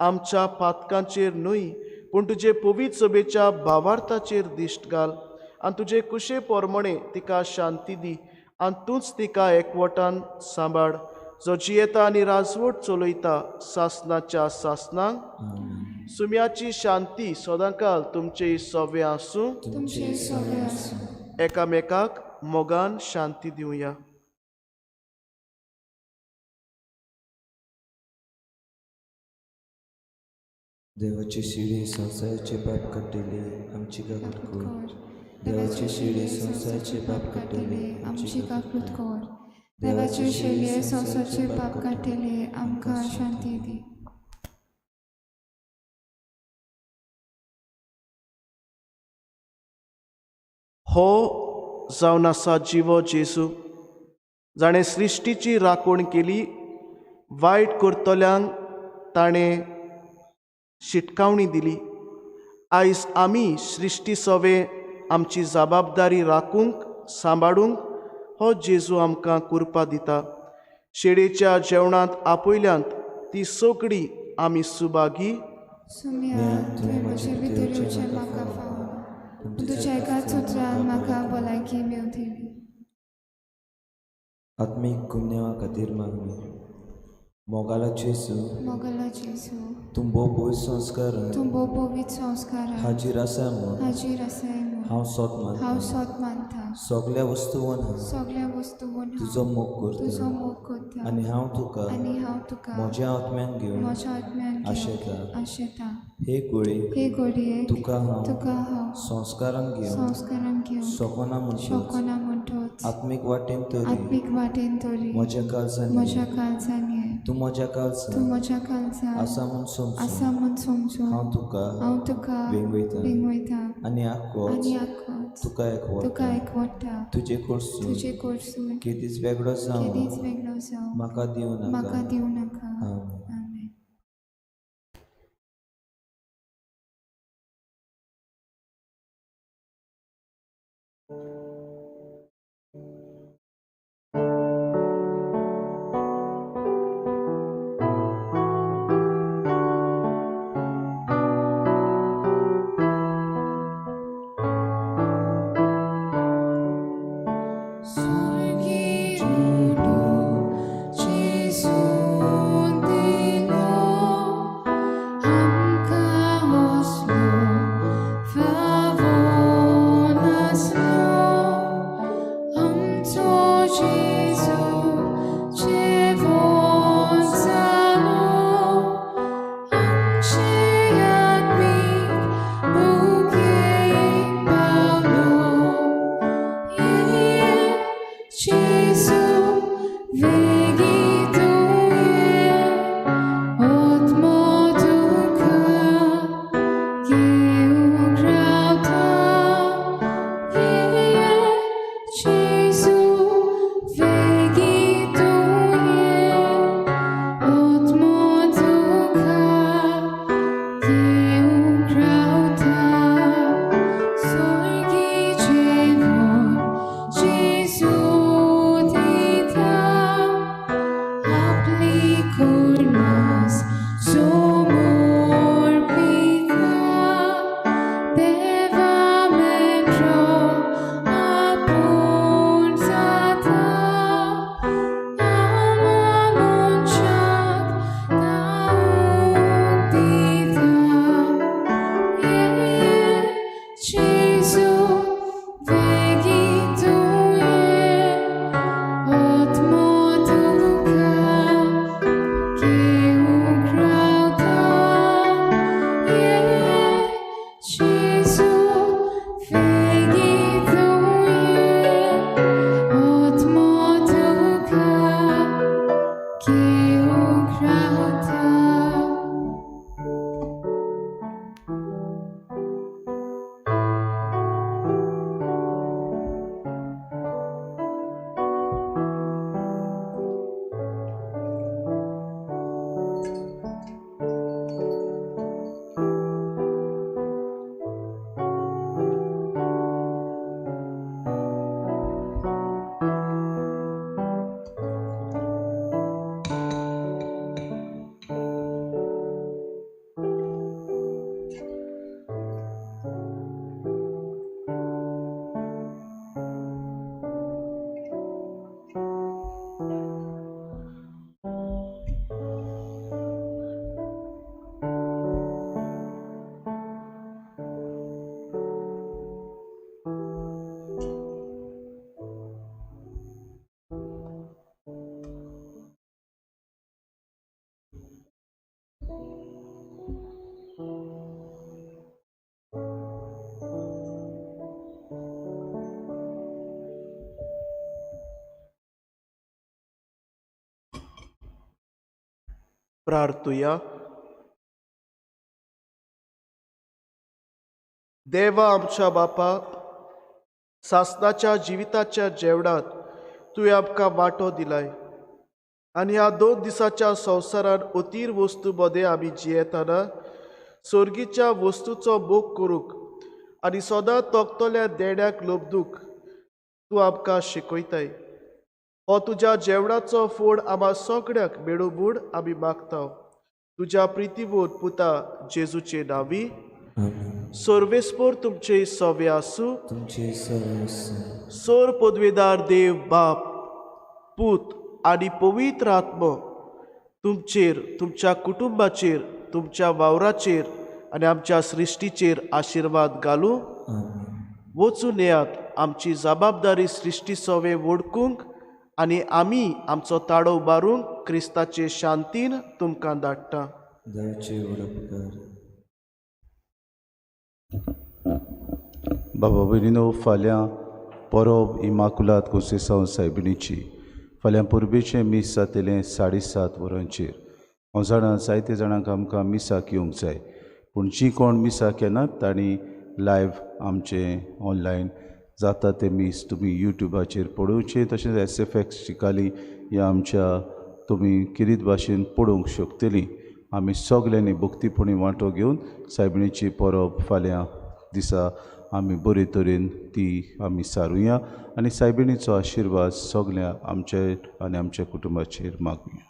आमच्या पातकांचेर न्हय पूण तुजे पवित्र सभेच्या भावार्थाचेर दिश्ट घाल आनी तुजे कुशे पोरमणे तिका शांती दी आनी तूंच तिका एकवटान सांबाळ, जो जियेता आनी राजवट चलयता सासनाच्या सासनाक. सुम्याची शांती सदांकाल तुमचे सवे आसूं. तुमचे सगळे आसूं. एकामेकाक मोगान शांती दिवया. देवाची शिडी संवसाराचे पाप काडटली आमची काकूत कर. देवाची शिडी संवसाराचे पाप काडटली आमची काकूत कर. देवाचे शेळये संवसाराचे पाप काडटले आमकां शांती दी. हो जावन आसा जिवो जेजू, जाणें सृश्टीची राखण केली, वायट करतल्यांक ताणें शिटकावणी दिली. आयज आमी सृश्टी सवे आमची जबाबदारी राखूंक सांबाळूंक हो जेजू आमकां कुरपा दिता. शेळेच्या जेवणांत आपयल्यांत ती सगळी आमी सुभागी. सुम्या तुवें म्हजे भितर येवचें म्हाका फावना, पूण तुज्या एकाच उतरान म्हाका भलायकी मेवतली. आत्मीक गुन्यांवा खातीर मागणी. मोगाला जेजू, मोगाला जेजू, तूं भोव पवित्र संस्कारान, तूं भोव पवित्र संस्कारान हाजीर आसा म्हूण, हाजीर आसाय म्हूण हांव सोत मानता. हांव सोत मानता. सगल्या वस्तूवन हांव, सगल्या वस्तूवन तुजो मोग करता, तुजो मोग करता. आनी हांव तुका, आनी हांव तुका म्हज्या आत्म्यान घेवन, म्हज्या आत्म्यान आशेता. आशेता. हे गोळये, हे घडये, तुका हांव, तुका हांव संस्कारान घेवन, संस्कारान घेवन शकना म्हणटोच, शकना म्हणटोच, आत्मीक वाटेन तरी, आत्मीक वाटेन तरी म्हज्या काळजान, म्हज्या काळजान ये. तूं म्हज्या काळजान, तूं म्हज्या काळजान आसा म्हूण समजून, आसा म्हूण समजून हांव तुका, हांव तुका वेंगयता, वेंगयता. आनी आख्खोच, आनी आख्खोच तुका एकवटा, तुका एकवटा. तुजे कडसून, तुजे कडसून केदीच वेगळो जावं, केदीच वेगळो जावं म्हाका दिवं नाका. म्हाका दिवं नाका. आमेन. आमेन. प्रार्थुया. देवा आमच्या बापा, सासणाच्या जिविताच्या जेवणांत तुवें आमकां वांटो दिलाय आनी ह्या 2 दिसाच्या संवसारान अतीर वस्तू मदें आमी जियेतना सोर्गीच्या वस्तूचो मोग करूंक आनी सदां तोखतल्या देण्याक लब्दूक तूं आमकां शिकयताय. हो तुज्या जेवणाचो फोड आमा सगळ्यांक मेळूं म्हूण आमी मागता, तुज्या प्रितीवोर पुता जेजूचे नांवी. सर्वेस्पोर तुमचे सवे आसूं. सोर पदवेदार देव बाप, पूत आनी पवित्र आत्मो तुमचेर, तुमच्या कुटुंबाचेर, तुमच्या वावराचेर आनी आमच्या सृश्टीचेर आशिर्वाद घालूं. वचून येयात आमची जबाबदारी सृश्टी सवे वडकूंक आनी आमी आमचो ताळो उबारूंक क्रिस्ताचे शांतीन तुमकां धाडटा. बाबा भयणीनो, फाल्यां परब इमाकुलात कोंसेसांव सायबिणीची. फाल्यां परबेचें मीस जातलें 7:30 वरांचेर. हांव जाणा जायते जाणांक आमकां मिसाक येवंक जाय, पूण जीं कोण मिसाक येनात तांणी लायव्ह आमचें ऑनलायन जाता तें मीस तुमी यूट्यूबाचेर पळोवचें. तशेंच SFX Chicalim ह्या आमच्या तुमी किरीत भाशेन पळोवंक शकतलीं. आमी सगल्यांनी भक्तीपणी वांटो घेवन सायबिणीची परब फाल्यां दिसा आमी बरे तरेन ती आमी सारुया आनी सायबिणीचो आशिर्वाद सगल्या आमचे आनी आमच्या कुटुंबाचेर मागुया.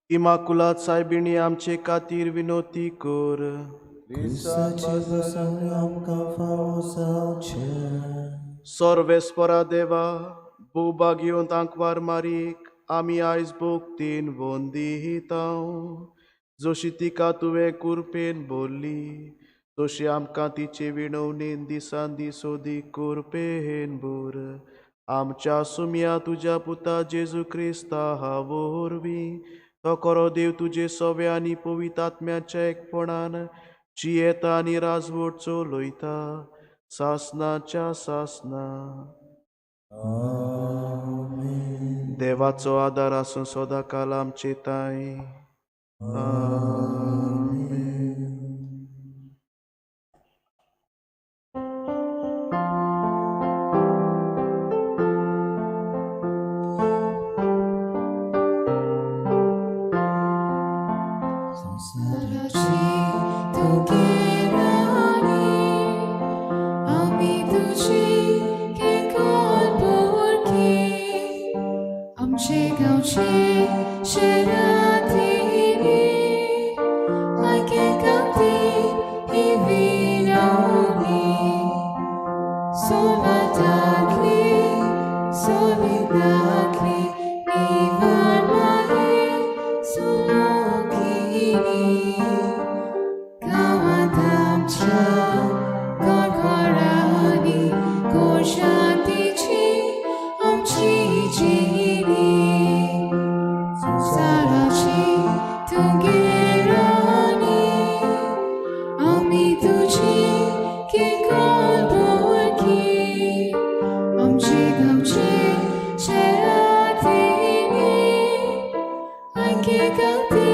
इमाकुलात सायबिणी आमचे खातीर विनोती कर. सर्वेस्परा देवा, भोवभाग्योंत आंकवार मारीक आमी आयज भोक्तीन वंदितांव. जशी तिका तुवें कुरपेन बोल्ली तशी आमकां तिचे विणवणेन दिसान दीस ओदीक कुरपेन भर. आमच्या सुमया तुज्या पुता जेजू क्रिस्ता वरवीं तो खरो देव तुजे सवे आनी पवित्र आत्म्याच्या एकपणान जियेता आनी राजवट चलयता सासनाच्या सासना. देवाचो आदार आसूं सदांकाल आमचे ताई. आमेन. संवसाराची तुगे राणी, आमी तुजी केकोल पोरकी, आमचे गांवचे शहरांतली, आयकेकांती ही विनवणी, सोलातांतली सोलिनांतली निवार मारे सुलोकिनी, गांवांत आमच्या घरघरांनी घोशांतीची आमची जिणी, संवसाराची तुगे राणी, आमी तुजी केकोल पोरकी, आमचे गांवचे शहरांतली आयकेकांती